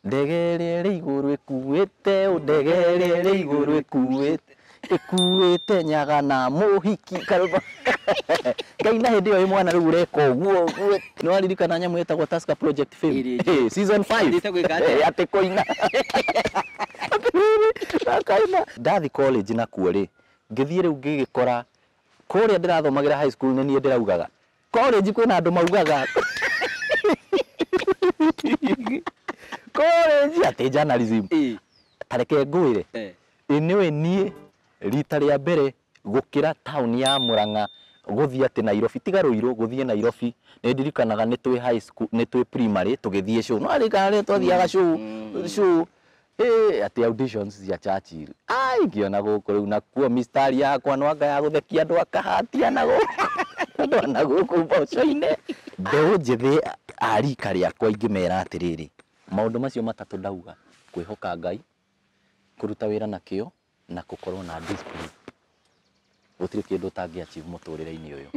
Ndege ĩrĩa ĩrĩ igũrũ ĩkuĩte, ndege ĩrĩa ĩrĩ igũrũ ĩkuĩte, ĩkuĩte nyaga na mũhiki karũmba. Ngai na hĩndĩ ĩyo wĩ mwana rĩu ũreka ũguo ũguo. Nĩ waririkana nyamũ ĩtagwo Tusker Project Fame? Ĩrĩ njũĩ. Eh, season 5. Thiĩte gwĩka atĩa? Eh, atĩ kũina. Atĩrĩrĩ, ndakaina. Ndathi college nakuo rĩ, ngĩthiĩ rĩu ngĩgĩkora kũrĩa ndĩrathomagĩra high school nĩ niĩ ndĩraugaga. College kwĩna andũ maugaga. College atĩ journalism. Ĩĩ. Ta reke ngwĩre. Eh. Ĩ nĩũĩ niĩ rita rĩa mbere gũkĩra taũni ya Murang'a gũthiĩ atĩ Nairobi, tiga Ruiru, gũthiĩ Nairobi, nĩ ndirikanaga nĩ twĩ high school, nĩ twĩ primary tũgĩthiĩ show. No ririkana rĩrĩa twathiaga show, show, ĩ atĩ auditions cia Churchill. Ai, ngĩona gũkũ rĩu nakuo mistari yakwa no anga ya gũthekia andũ akahatia na gũkũ. Andũ a na gũkũ mboco-inĩ. Mbeũ njĩthĩ a rika rĩakwa ingĩmera atĩrĩrĩ, maũndũ macio matatũ ndauga, kwĩhoka Ngai, kũruta wĩra na kĩo, na gũkorwo na discipline. Gũtirĩ kĩndũ ũtangĩ achieve mũtũrĩre-inĩ ũyũ.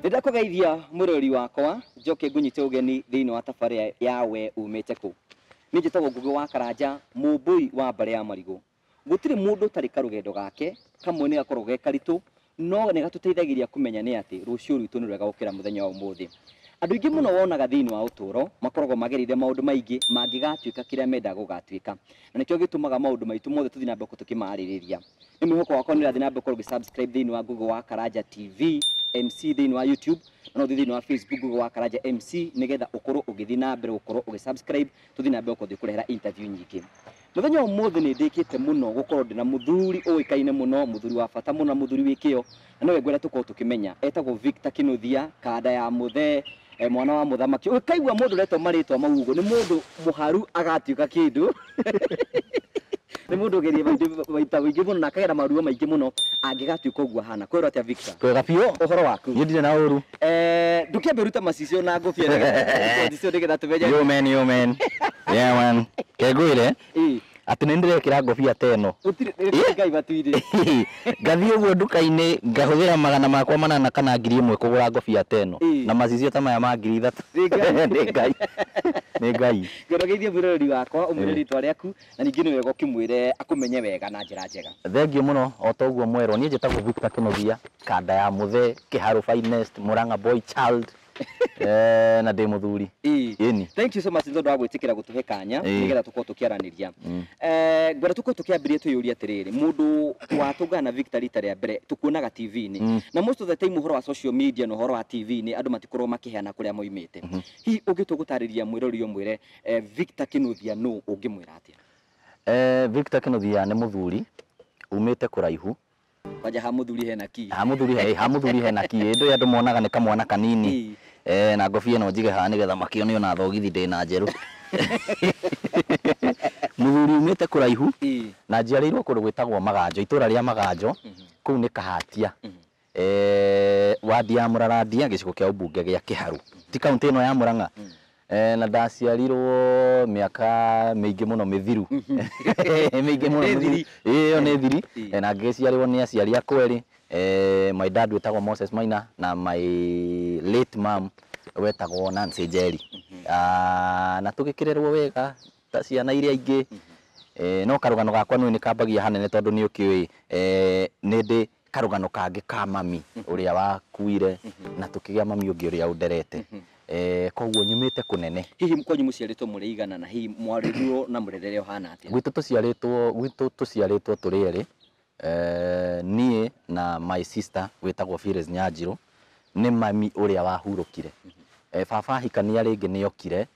Nĩndakũgeithia mũrori wakwa njoke ngũnyite ũgeni thĩinĩ wa tabarĩra ya we umĩte kũ. Niĩ njĩtagwo Ngũgĩ wa Karanja, mũmbũi wa mbarĩ ya Marigũ. Gũtirĩ mũndũ ũtarĩ karũgendo gake, kamwe nĩ gakoragwo ge karitũ, no nĩ gatũteithagĩrĩria kũmenya nĩ atĩ rũciũ rwitũ nĩ rwega gũkĩra mũthenya wa ũmũthĩ. Andũ aingĩ mũno wonaga thĩinĩ wa ũtũũro makoragwo magereire maũndũ maingĩ mangĩgatuĩka kĩrĩa mendaga gũgatuĩka, na nĩkĩo gĩtũmaga maũndũ maitũ mothe tũthiĩ na mbere tũkĩmarĩrĩria. Nĩ mwĩhoko wakwa nĩ ũrathiĩ na mbere gũkorwo ũgĩ-subscribe thĩinĩ wa Ngũgĩ wa Karanja TV MC thĩinĩ wa YouTube, na no ũthiĩ thĩinĩ wa Facebook Ngũgĩ wa Karanja MC nĩgetha ũkorwo ũgĩthiĩ na mbere gũkorwo ũgĩ-subscribe, tũthiĩ na mbere gũkorwo tũgĩkũrehera interview nyingĩ. Mũthenya wa ũmũthĩ nĩ ndĩkĩte mũno gũkorwo ndĩna mũthuri ũĩkaine mũno, mũthuri wa bata mũno, mũthuri wĩ kĩo, na nowe ngwenda tũkorwo tũkĩmenya. Etagwo Victor Kinuthia, kanda ya mũthee, mwana wa mũthamaki. Ũkaigua mũndũ ũretwo marĩtwa mau ũguo, nĩ mũndũ mũharu agatuĩka kĩndũ. Nĩ mũndũ ũgerie maita maingĩ mũno na akagera maruo maingĩ mũno angĩgatuĩka ũguo ahana. Kwĩrwo atĩa Victor? Kwega biũ. Ũhoro waku? Niĩ ndirĩ na ũru. Ndũkĩambe ũrute macicio na ngũbia nĩgetha macicio nĩgetha tũmenye. Yo man, yo man. Yeah man. Ke ngwĩre Ĩĩ. atĩ nĩ ndĩrekĩra ngũbia ta ĩno. Gũtirĩ nĩ Ngai matu-inĩ. Ngathiĩ ũguo nduka-inĩ ngahũthĩra magana makwa manana kana 1000 kũgũra ngũbia ta ĩno. Ĩĩ. Na macicio ta maya ma 3000. Nĩ Ngai. Nĩ Ngai. Nĩ Ngai. Ngwenda ũgeithie mwĩroreri wakwa ũmwĩre rĩtwa rĩaku na ningĩ nĩ wega ũkĩmwĩre akũmenye wega na njĩra njega. Thengiũ mũno o ta ũguo mwerwo, niĩ njĩtagwo Victor Kinuthia, kanda ya mũthee, Kĩharũ finest, Murang'a boy child, na ndĩ mũthuri. Ĩĩ. Ĩni. Thank you so much nĩ tondũ wa gwĩtĩkĩra gũtũhe kanya Ĩĩ. nĩgetha tũkorwo tũkĩaranĩria. Ngwenda tũkorwo tũkĩambĩrĩria twĩyũrie atĩrĩrĩ, mũndũ watũngana na Victor rita rĩa mbere tũkuonaga TV-inĩ, na most of the time ũhoro wa social media na ũhoro wa TV-inĩ andũ matikoragwo makĩheana kũrĩa moimĩte. Hihi ũngĩtua gũtarĩria mwĩrori ũmwĩre Victor Kinuthia nũ, ũngĩmwĩra atĩa? Victor Kinuthia nĩ mũthuri umĩte kũraihu. Kwanja ha mũthuri hena ki. Ha mũthuri he, ha mũthuri hena ki. Ĩndũ ĩrĩa andũ monaga nĩ kamwana kanini. Ĩĩ. Na ngobia ĩno njige haha nĩgetha makĩone ona thogithi ndĩna njerũ. Mũthuri umĩte kũraihu. Ĩĩ. Na njiarĩirwo kũndũ gwĩtagwo Maganjo, itũra rĩa Maganjo, kũu nĩ Kahatia. Wadi ya Mũrarandia, gĩcigo kĩa ũmbunge gĩa Kĩharũ. Ti kaũntĩ ĩno ya Murang'a. Na ndaciarirwo mĩaka mĩingĩ mũno mĩthiru. Mĩingĩ mũno Nĩ mĩthiru. thiri. Ĩĩ, ĩyo nĩ thiri. Ĩĩ. Na ngĩciarĩrwo nĩ aciari akwa erĩ. My dad wĩtagwo Moses Maina na my late mom wetagwo Nancy Njeri. Na tũgĩkĩrerwo wega ta ciana iria ingĩ. No karũgano gakwa nĩ kambagia hanene tondũ nĩ ũkĩũĩ, nĩ ndĩ karũgano kangĩ ka mami ũrĩa wakuire na tũkĩgĩa mami ũngĩ ũrĩa ũnderete. Koguo nyumĩte kũnene. Hihi kwanyu mũciarĩtwo mũrĩ igana na hihi mwarerirwo na mũrerere ũhana atĩa? Gwitũ tũciarĩtwo tũrĩ erĩ. Niĩ na my sister wĩtagwo Phyllis Nyanjirũ nĩ mami ũrĩa wahurũkire. Baba ahikania rĩngĩ nĩ okire,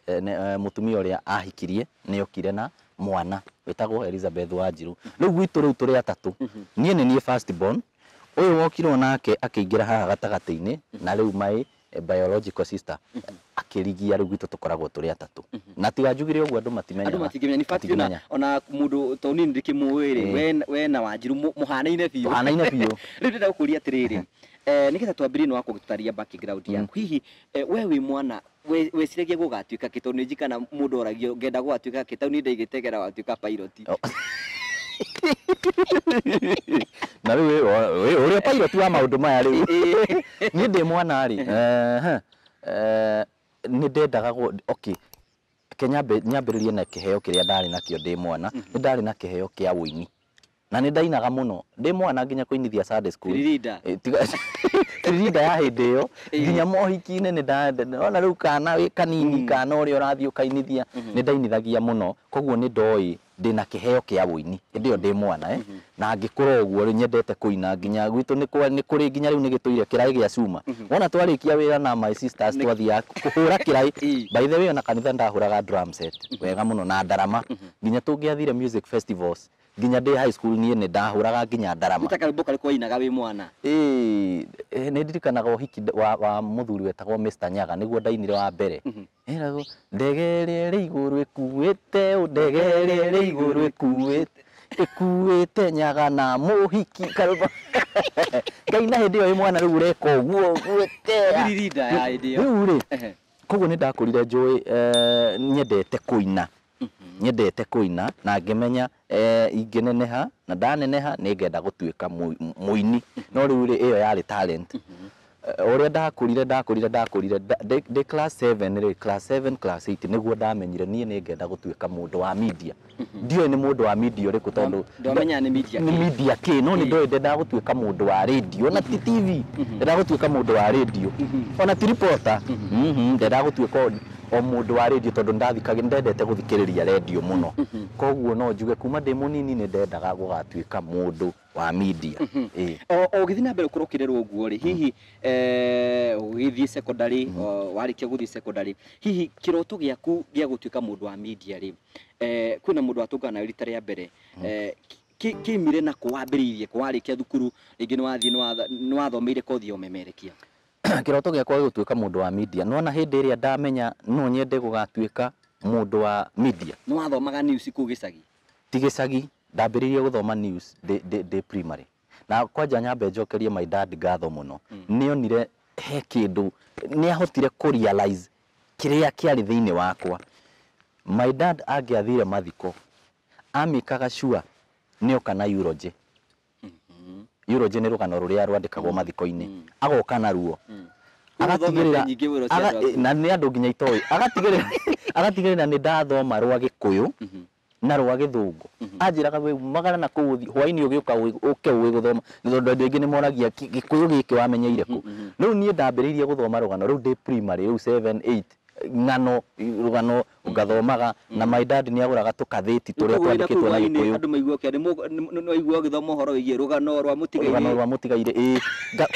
mũtumia ũrĩa ahikirie nĩ okire na mwana wĩtagwo Elizabeth Wanjirũ. Rĩu gwitũ rĩu tũrĩ atatũ. Niĩ nĩ niĩ first born. Ũyũ wokirwo nake akĩingĩra haha gatagatĩ-inĩ na rĩu my Biological sister akĩrigia rĩu gwitũ tũkoragwo tũrĩ atatũ na tiga njugire ũguo andũ matimenyaga. Andũ matingĩmenya nĩ bati Matingĩmenya. Ona mũndũ to nini ndĩkĩmũĩ rĩ, we na Wanjiru mũhanaine biũ. Tũhanaine biũ. Rĩu ndĩrenda gũkũria atĩrĩrĩ, nĩgetha twambĩrĩrie nĩ wakwo gũtũtarĩria background yaku, hihi we wĩ mwana weciragia gũgatuĩka kĩ? Tondũ nĩ njikana mũndũ oragio ngenda gũgatuĩka kĩ, tondũ niĩ ndaigĩte ngenda gũgatuĩka pilot. Oh. Na rĩu ũrĩa pilot wa maũndũ maya rĩu, niĩ ndĩ mwana rĩ, nĩ ndendaga okay, ke nyambĩrĩrie na kĩheo kĩrĩa ndarĩ nakĩo ndĩ mwana. Nĩ ndarĩ na kĩheo kĩa ũini na nĩ ndainaga mũno ndĩ mwana, nginya kũinithia Sunday school. Ririnda. Tiga ririnda ya hĩndĩ ĩyo, nginya mohiki-inĩ nĩ ona rĩu kana wĩ kanini, kana ũrĩa ũrathiĩ ũkainithia, nĩ ndainithagia mũno. Koguo nĩ ndoĩ ndĩna kĩheo kĩa ũini hĩndĩ ĩyo ndĩ mwana, na ngĩkũra ũguo rĩu nyendete kũina, nginya gwitũ nĩ kũrĩ nginya rĩu nĩ gĩtũire kĩraĩ gĩa cuma. Wona twarĩkia wĩra na my sisters, twathiaga kũhũra kĩraĩ. By the way, ona kanitha ndahũraga drum set wega mũno na ndarama, nginya tũngĩathire music festivals, nginya ndĩ high school niĩ nĩ ndahũraga nginya ndarama. Nĩ ta karwĩmbo karĩkũ wainaga wĩ mwana? Ĩĩ, nĩ ndirikanaga ũhiki wa mũthuri wetagwo Mr. Nyaga nĩguo ndainire wa mbere. Ĩragwo ndege ĩrĩa ĩrĩ igũrũ ĩkuĩte ũ, ndege ĩrĩa ĩrĩ igũrũ ĩkuĩte Nyaga na mũhiki, karwĩmbo ngaina hĩndĩ ĩyo ĩ mwana. Rĩu ũreka ũguo ũguĩte Ririnda ya hĩndĩ ĩyo. Rĩu rĩ, koguo nĩ ndakũrire njũĩ nyendete kũina, nyendete kũina, na ngĩmenya ingĩneneha na ndaneneha nĩ ngenda gũtuĩka mũini. No rĩu rĩ, ĩyo yarĩ talent. Ũrĩa ndakũrire ndĩ class 7 rĩ, class 7, class 8, nĩguo ndamenyire niĩ nĩ ngenda gũtuĩka mũndũ wa media. Ndiũĩ nĩ mũndũ wa media ũrĩkũ tondũ Ndwamenya nĩ media nĩ kĩ. Media kĩ, no nĩ ndoĩ ndendaga gũtuĩka mũndũ wa radio, ona ti TV, ndendaga gũtuĩka mũndũ wa radio, ona ti reporter. Ndendaga gũtuĩka o mũndũ wa radio tondũ ndendete gũthikĩrĩria radio mũno. Koguo no njuge kuma ndĩ mũnini nĩ ndendaga gũgatuĩka mũndũ wa media, ĩĩ. O ũgĩthiĩ na mbere ũkorwo ũkĩrerwo ũguo rĩ, hihi ũgĩthiĩ secondary, warĩkia gũthiĩ secondary, hihi kĩroto gĩaku gĩa gũtuĩka mũndũ wa media rĩ, kwĩna mũndũ watũngana nawe rita rĩa mbere, kĩimire na kũ, wambĩrĩirie kũ warĩkia thukuru? Rĩngĩ nĩ wathiĩ nĩ wathomeire kothi ya ũmemerekia. Kĩroto gĩakwa gĩa gũtuĩka mũndũ wa media, nona hĩndĩ ĩrĩa ndamenya no nyende gũgatuĩka mũndũ wa media. Nĩ wathomaga news kũu gĩcagi? Ti gĩcagi, ndambĩrĩirie gũthoma news ndĩ primary. Na kwanja nyambe njokerie my dad ngatho mũno, nĩ onire he kĩndũ, nĩ ahotire kũ realize kĩrĩa kĩarĩ thĩinĩ wakwa. My dad angĩathire mathiko amĩkaga sure nĩ oka na eulogy. Eulogy nĩ rũgano rũrĩa rwandĩkagwo mathiko-inĩ, agoka naruo. Ũthomete nyingĩ mũno cia andũ aku. Na nĩ andũ nginya itoĩ, agatigĩrĩra nĩ ndathoma rwa Gĩkũyũ na rwa Gĩthũngũ. Anjĩraga we magana na kũu ũthiĩ hwainĩ ũgĩũka ũke ũĩ gũthoma, nĩ tondũ andũ aingĩ nĩ moragia, "Gĩkũyũ gĩkĩ wamenyeire kũ?" Rĩu niĩ ndambĩrĩirie gũthoma rũgano rĩu ndĩ primary rĩu 7 8, ng'ano, rũgano ngathomaga, na my dad nĩ agũraga tũkathĩti tũrĩa Koguo wĩna kũu twandĩkĩtwo na hwainĩ Gĩkũyũ. Andũ maigua nĩ waigua ũgĩthoma ũhoro wĩgiĩ rũgano rwa Rũgano mũtigairĩ. Rwa mũtigairĩ, ĩĩ.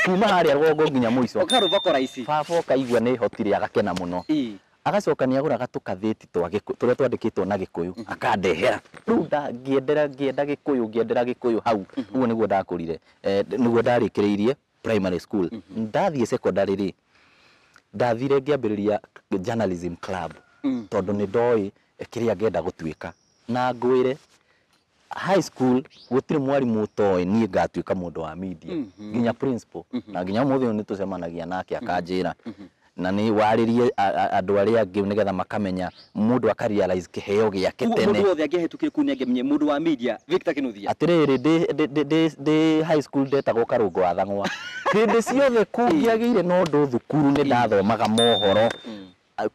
Kuma harĩa rũgongo nginya mũico. Ũkarũbokora ici. Baba ũkaigua nĩ hotire, agakena mũno. Agacoka nĩ agũraga tũkathĩti twa tũrĩa twandĩkĩtwo na Gĩkũyũ, akandehera. Rĩu ngĩendera, ngĩenda Gĩkũyũ, ngĩendera Gĩkũyũ hau. Ũguo nĩguo ndakũrire, nĩguo ndarĩkĩrĩirie primary school. Ndathiĩ secondary rĩ, ndathire ngĩambĩrĩria journalism club tondũ nĩ ndoĩ kĩrĩa ngenda gũtuĩka. Na ngwĩre, high school gũtirĩ mwarimũ ũtoĩ niĩ ngatuĩka mũndũ wa media, nginya principal, na nginya ũmũthĩ ũyũ nĩ tũcemanagia nake akanjĩra na nĩ warĩrie andũ arĩa angĩ nĩgetha makamenya mũndũ aka realize kĩheo gĩake Koguo tene. Mũndũ wothe angĩahĩtũkire kũu nĩ angĩamenyire mũndũ wa media Victor Kinuthia. Atĩrĩrĩ, ndĩ high school ndetagwo Karũngo wa Thang'wa. Hĩndĩ ciothe kũngĩagĩire na ũndũ thukuru nĩ ndathomaga mohoro.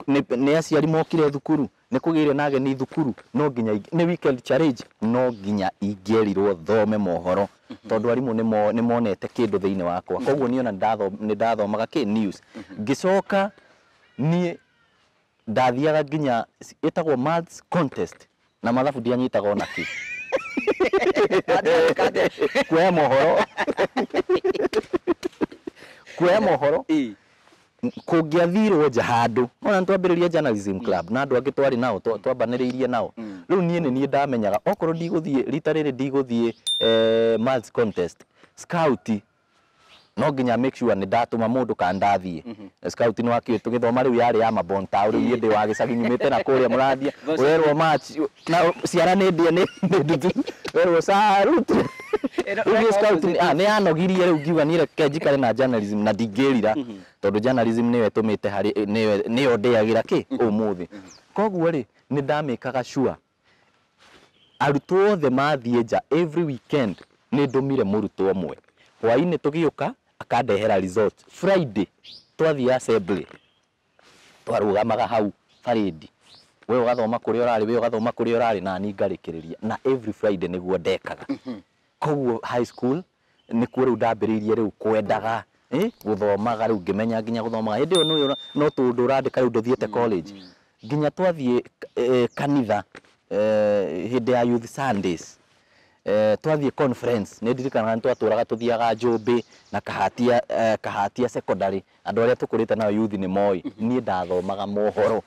Nĩ aciari mokire thukuru, nĩ kũgĩire na ageni thukuru, no nginya nĩ weekend challenge, no nginya ingĩerirwo thome mohoro tondũ arimũ nĩ monete kĩndũ thĩinĩ wakwa. Koguo niĩ ona nĩ ndathomaga kĩ news. Ngĩcoka niĩ ndathiaga nginya ĩtagwo maths contest, na mathabu ndianyitaga ona kĩ, kuoya mohoro, kuoya mohoro. Kũngĩathirwo nja handũ, ona nĩ twambĩrĩria journalism club na andũ angĩ twarĩ nao, twambanĩrĩirie nao. Rĩu niĩ nĩ niĩ ndamenyaga okorwo ndigũthiĩ rita rĩrĩ, ndigũthiĩ maths contest, scout. No nginya make sure nĩ ndatũma mũndũ kana ndathiĩ. Scout nĩ wakĩũĩ tũgĩthoma rĩu yarĩ ya mabontao, rĩu niĩ ndĩ wa gĩcagi nyumĩte na kũrĩa mũrathiĩ ũrerwo match na ciana nĩ ndĩe nĩ ndutu, werwo salute. Rĩu niĩ scout nĩ yanogirie, rĩu ngiuga niĩ reke njikare na journalism na ndingĩrira, tondũ journalism nĩyo ĩtũmĩte harĩ nĩyo ndĩagĩra kĩ ũmũthĩ. Koguo rĩ, nĩ ndamĩkaga sure arutwo othe mathiĩ nja every weekend nĩ ndũmire mũrutwo ũmwe, hwainĩ tũgĩũka akandehera result. Friday twathiĩ assembly, twarũgamaga hau parade, we ũgathoma kũrĩa ũrarĩ, we ũgathoma kũrĩa ũrarĩ, na niĩ ngarĩkĩrĩria, na every Friday nĩguo ndekaga. Koguo high school nĩkuo rĩu ndambĩrĩirie rĩu kwendaga gũthomaga, rĩu ngĩmenya nginya gũthomaga hĩndĩ ĩyo nĩũĩ no tũũndũ ũrandĩka rĩu ndũthiĩte college. Nginya twathiĩ kanitha hĩndĩ ya youth Sundays, twathiĩ conference, nĩ ndirikanaga nĩ twatũraga tũthiaga Njũmbĩ na Kahatia, Kahatia Secondary. Andũ arĩa tũkũrĩte nao youth nĩ moĩ niĩ ndathomaga mohoro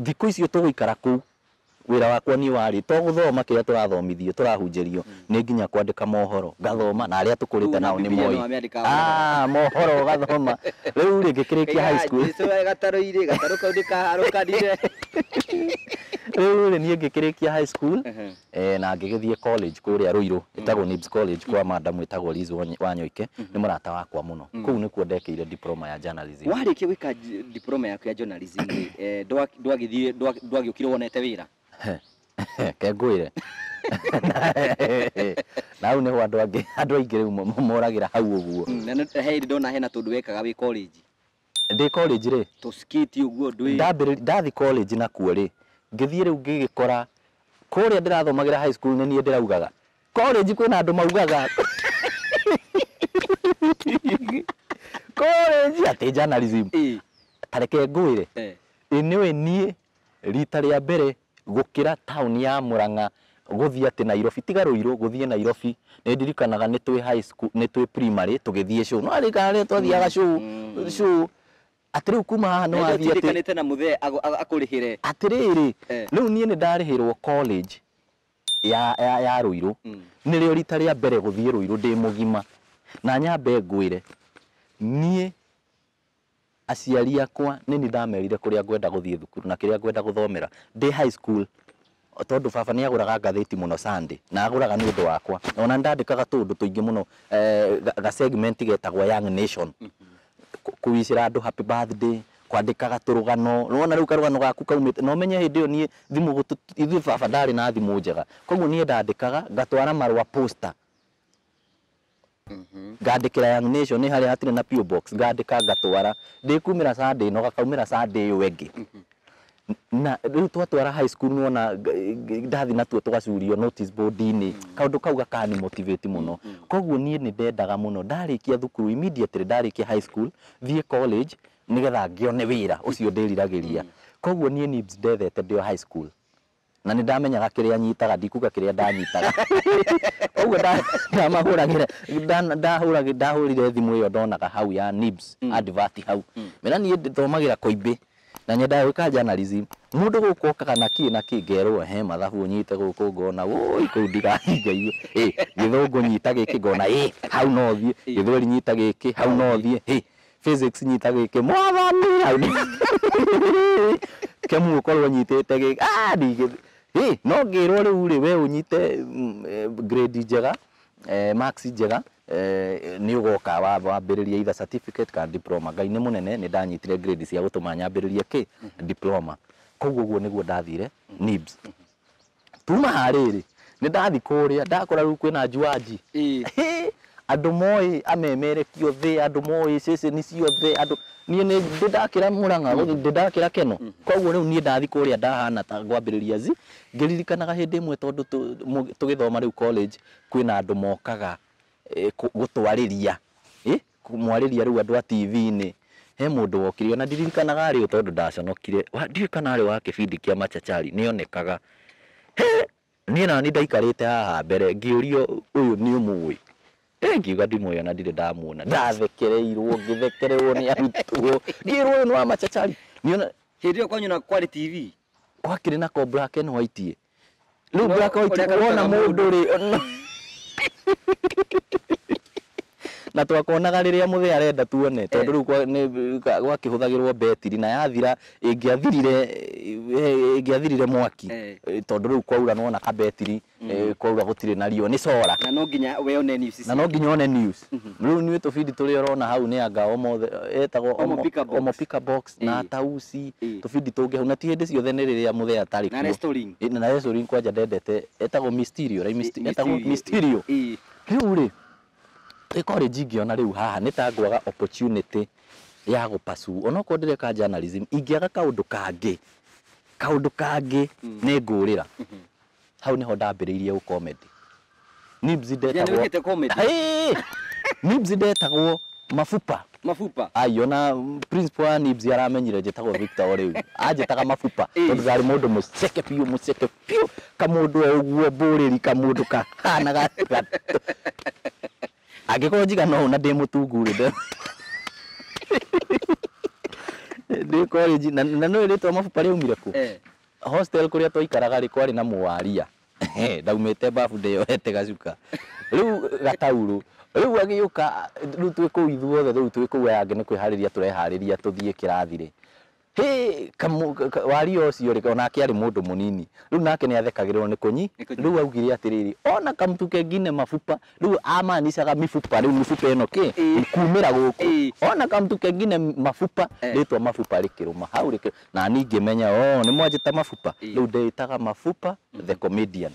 thikũ icio tũgũikara kũu. Wĩra wakwa niĩ warĩ to gũthoma kĩrĩa tũrathomithio tũrahunjĩrio, nĩ nginya kwandĩka mohoro ngathoma, na arĩa tũkũrĩte nao nĩ moĩ mohoro ũgathoma. Rĩu rĩ, ngĩkĩrĩkia high school. Jesu gatarũ-inĩ, gatarũ kau nĩ kaharũkanire. Rĩu rĩ, niĩ ngĩkĩrĩkia high school na ngĩgĩthiĩ college kũrĩa Ruiru, ĩtagwo Nibs College, kwa madam ĩtagwo Liz Wanyoike, nĩ mũrata wakwa mũno. Kũu nĩkuo ndekĩire diploma ya journalism. Warĩkia gwĩka diploma yaku ya journalism rĩ, ndwagĩthiĩ, ndwagĩũkire wonete wĩra? Ke ngwĩre, na hau nĩho andũ angĩ, andũ aingĩ rĩu moragĩra hau ũguo. Na he hĩndĩ ndona hena tũndũ wekaga wĩ college. Ndĩ college rĩ, tũskiti ũguo ndwĩ ndathi college nakuo rĩ, ngĩthiĩ rĩu ngĩgĩkora kũrĩa ndĩrathomagĩra high school nĩ niĩ ndĩraugaga. College kwĩna andũ maugaga college atĩ journalism. Ta reke ngwĩre, ĩ nĩũĩ niĩ rita rĩa mbere gũkĩra taũni ya Murang'a gũthiĩ atĩ Nairobi, tiga Ruiru, gũthiĩ Nairobi, nĩ ndirikanaga nĩ twĩ high school, nĩ twĩ primary tũgĩthiĩ show, no ririkana rĩrĩa twathiaga show, show atĩ rĩu kuma haha nĩ wathiĩ atĩ na mũthee akũrĩhĩre. Atĩrĩrĩ, rĩu niĩ nĩ ndarĩhĩrwo college ya Ruiru, nĩrĩo rita rĩa mbere gũthiĩ Ruiru ndĩ mũgima. Na nyambe ngwĩre, niĩ aciari akwa nĩ niĩ ndamerire kũrĩa ngwenda gũthiĩ thukuru na kĩrĩa ngwenda gũthomera ndĩ high school, tondũ baba nĩ agũraga ngathĩti mũno Sunday, na agũraga nĩ ũndũ wakwa. Ona ndandĩkaga tũũndũ tũingĩ mũno, ga segment getagwo Young Nation, kũwicĩra andũ happy birthday, kwandĩkaga tũrũgano. Nĩwona rĩu karũgano gaku kaumĩte, na ũmenye hĩndĩ ĩyo niĩ thimũ, ithuĩ baba ndarĩ na thimũ njega, koguo niĩ ndandĩkaga ngatwara marũa posta, ngandĩkĩra Young Nation, nĩ harĩa hatirĩ na PO box, ngandĩka ngatwara, ndĩkumĩra Sunday ĩno, gakaumĩra Sunday ĩyo ĩngĩ. Na rĩu twatwara high school, nĩwona ndathi natuo tũgacurio notice board-inĩ, kaũndũ kau gakani motivate mũno. Koguo niĩ nĩ ndendaga mũno ndarĩkia thukuru immediately, ndarĩkia high school thiĩ college nĩgetha ngĩone wĩra ũcio ndĩriragĩria. Koguo niĩ NIBS ndethete ndĩ o high school, na nĩ ndamenyaga kĩrĩa nyitaga, ndikuga kĩrĩa ndanyitaga. Koguo ndamahũragĩra, ndahũrire thimũ ĩyo ndonaga hau ya NIBS advert hau, mena niĩ thomagĩra Koimbĩ na nyendaga gwĩka journalism, mũndũ gũkũ okaga na kĩ na kĩ, ngerwo he mathabu ũnyite gũkũ, ngona woi kũu ndigahinga, gĩthũngũ nyita gĩkĩ, ngona ĩ hau no thiĩ, gĩthweri nyita gĩkĩ, hau no thiĩ, physics nyita gĩkĩ, mwathani hau kemu ũkorwo nyitĩte gĩkĩ, no ngĩrwo rĩu rĩ, we ũnyite grade njega, marks njega, nĩ ũgoka wambĩrĩrie either certificate kana diploma. Ngai nĩ mũnene, nĩ ndanyitire grade cia gũtũma nyambĩrĩrie kĩ diploma. Koguo ũguo nĩguo ndathire NIBS. Tuma harĩrĩ, nĩ ndathi kũrĩa ndakora rĩu kwĩna njuanji, andũ moĩ amemerekio thĩ, andũ moĩ ceceni ciothe, andũ niĩ nĩ ndakĩra Murang'a, ndakĩra Keno. Koguo rĩu niĩ ndathi kũrĩa ndahana ta ngwambĩrĩria zi, ngĩririkanaga hĩndĩ ĩmwe tondũ tũgĩthoma rĩu college kwĩna andũ mokaga gũtwarĩria, mwarĩria rĩu andũ a TV-inĩ. He mũndũ wokire, ona ndiririkanaga arĩ ũ tondũ ndaconokire, ndiũĩ kana arĩ wa kĩbindi kĩa Machachari, nĩonekaga. Niĩ nani ndaikarĩte haha mbere ngĩũrio ũyũ nĩ ũmũĩ, ngiuga ndimũĩ ona ndirĩ ndamuona. Ndathekereirwo, ngĩthekererwo nĩ arutwo, ngĩrwo ũyũ nĩ wa Machachari. Niona hĩndĩ ĩyo kwanyu na kwarĩ TV gwakĩrĩ na ko black and white, rĩu black and white wona mũndũ rĩ, Na twakonaga rĩrĩa mũthee arenda tuone, tondũ rĩu gwakĩhũthagĩrwo betiri na yathira ĩngĩathirire mwaki, tondũ rĩu kwaura nĩwona kabetiri, kwaura gũtirĩ na riũa, nĩ solar. Na no nginya we one news. Na no nginya one news. Rĩu nĩ tũbindi tũrĩa ũrona hau nĩ anga omothe etagwo Omo Picker Box. Omo Picker Box na Tausi, tũbindi tũngĩ hau, na ti hĩndĩ ciothe nĩ rĩrĩa mũthee atarĩ Na kuo. restoring. Na restoring kwanja ndendete, etagwo Mysterio, etagwo Mysterio. Rĩu rĩ, twĩ college ingĩona rĩu haha nĩ ta ngwaga opportunity ya gũpasu, onokorwo ndĩreka journalism, ingĩaga kaũndũ kangĩ nĩ ngũrĩra. Hau nĩho ndambĩrĩirie gũ-comedy. Nibs Ya nĩ ndetagwo wĩkĩte comedy. Hey! Nibs ndetagwo Mabuba. Mabuba. Ai, ona principal wa Nibs aramenyire njĩtagwo Victor o rĩu anjĩtaga Mabuba, tondũ ndarĩ mũndũ mũceke biũ, mũceke biũ, kamũndũ o ũguo mbũrĩri, kamũndũ kahana angĩkorwo njigana ũũ na ndĩ mũtungu rĩ, ndĩ college na nĩũĩ rĩtwa Mabuba rĩaumire kũ? Hostel kũrĩa twaikaraga rĩ, kwarĩ na mũwaria ndaumĩte babu ndĩyohete gacuka rĩu gataurũ. Rĩu agĩũka, rĩu twĩ kũu ithuothe, rĩu twĩ kũu, aya angĩ nĩ kwĩharĩria tũreharĩria tũthiĩ kĩrathi rĩ, hĩ waria ũcio rĩ, onake arĩ mũndũ mũnini, rĩu nake nĩ athekagĩrĩrwo nĩ kũnyi. Nĩ kũnyi. Rĩu augire atĩrĩrĩ, ona kamtu kengine mabuba, rĩu amanicaga mibuba, rĩu mibuba ĩno kĩ kumĩra gũkũ, ona kamtu kengine mabuba. Rĩtwa Mabuba rĩkĩrũma hau rĩkĩ na niĩ ngĩmenya, oh, nĩ mwanjĩta Mabuba. Rĩu ndĩĩtaga Mabuba the Comedian.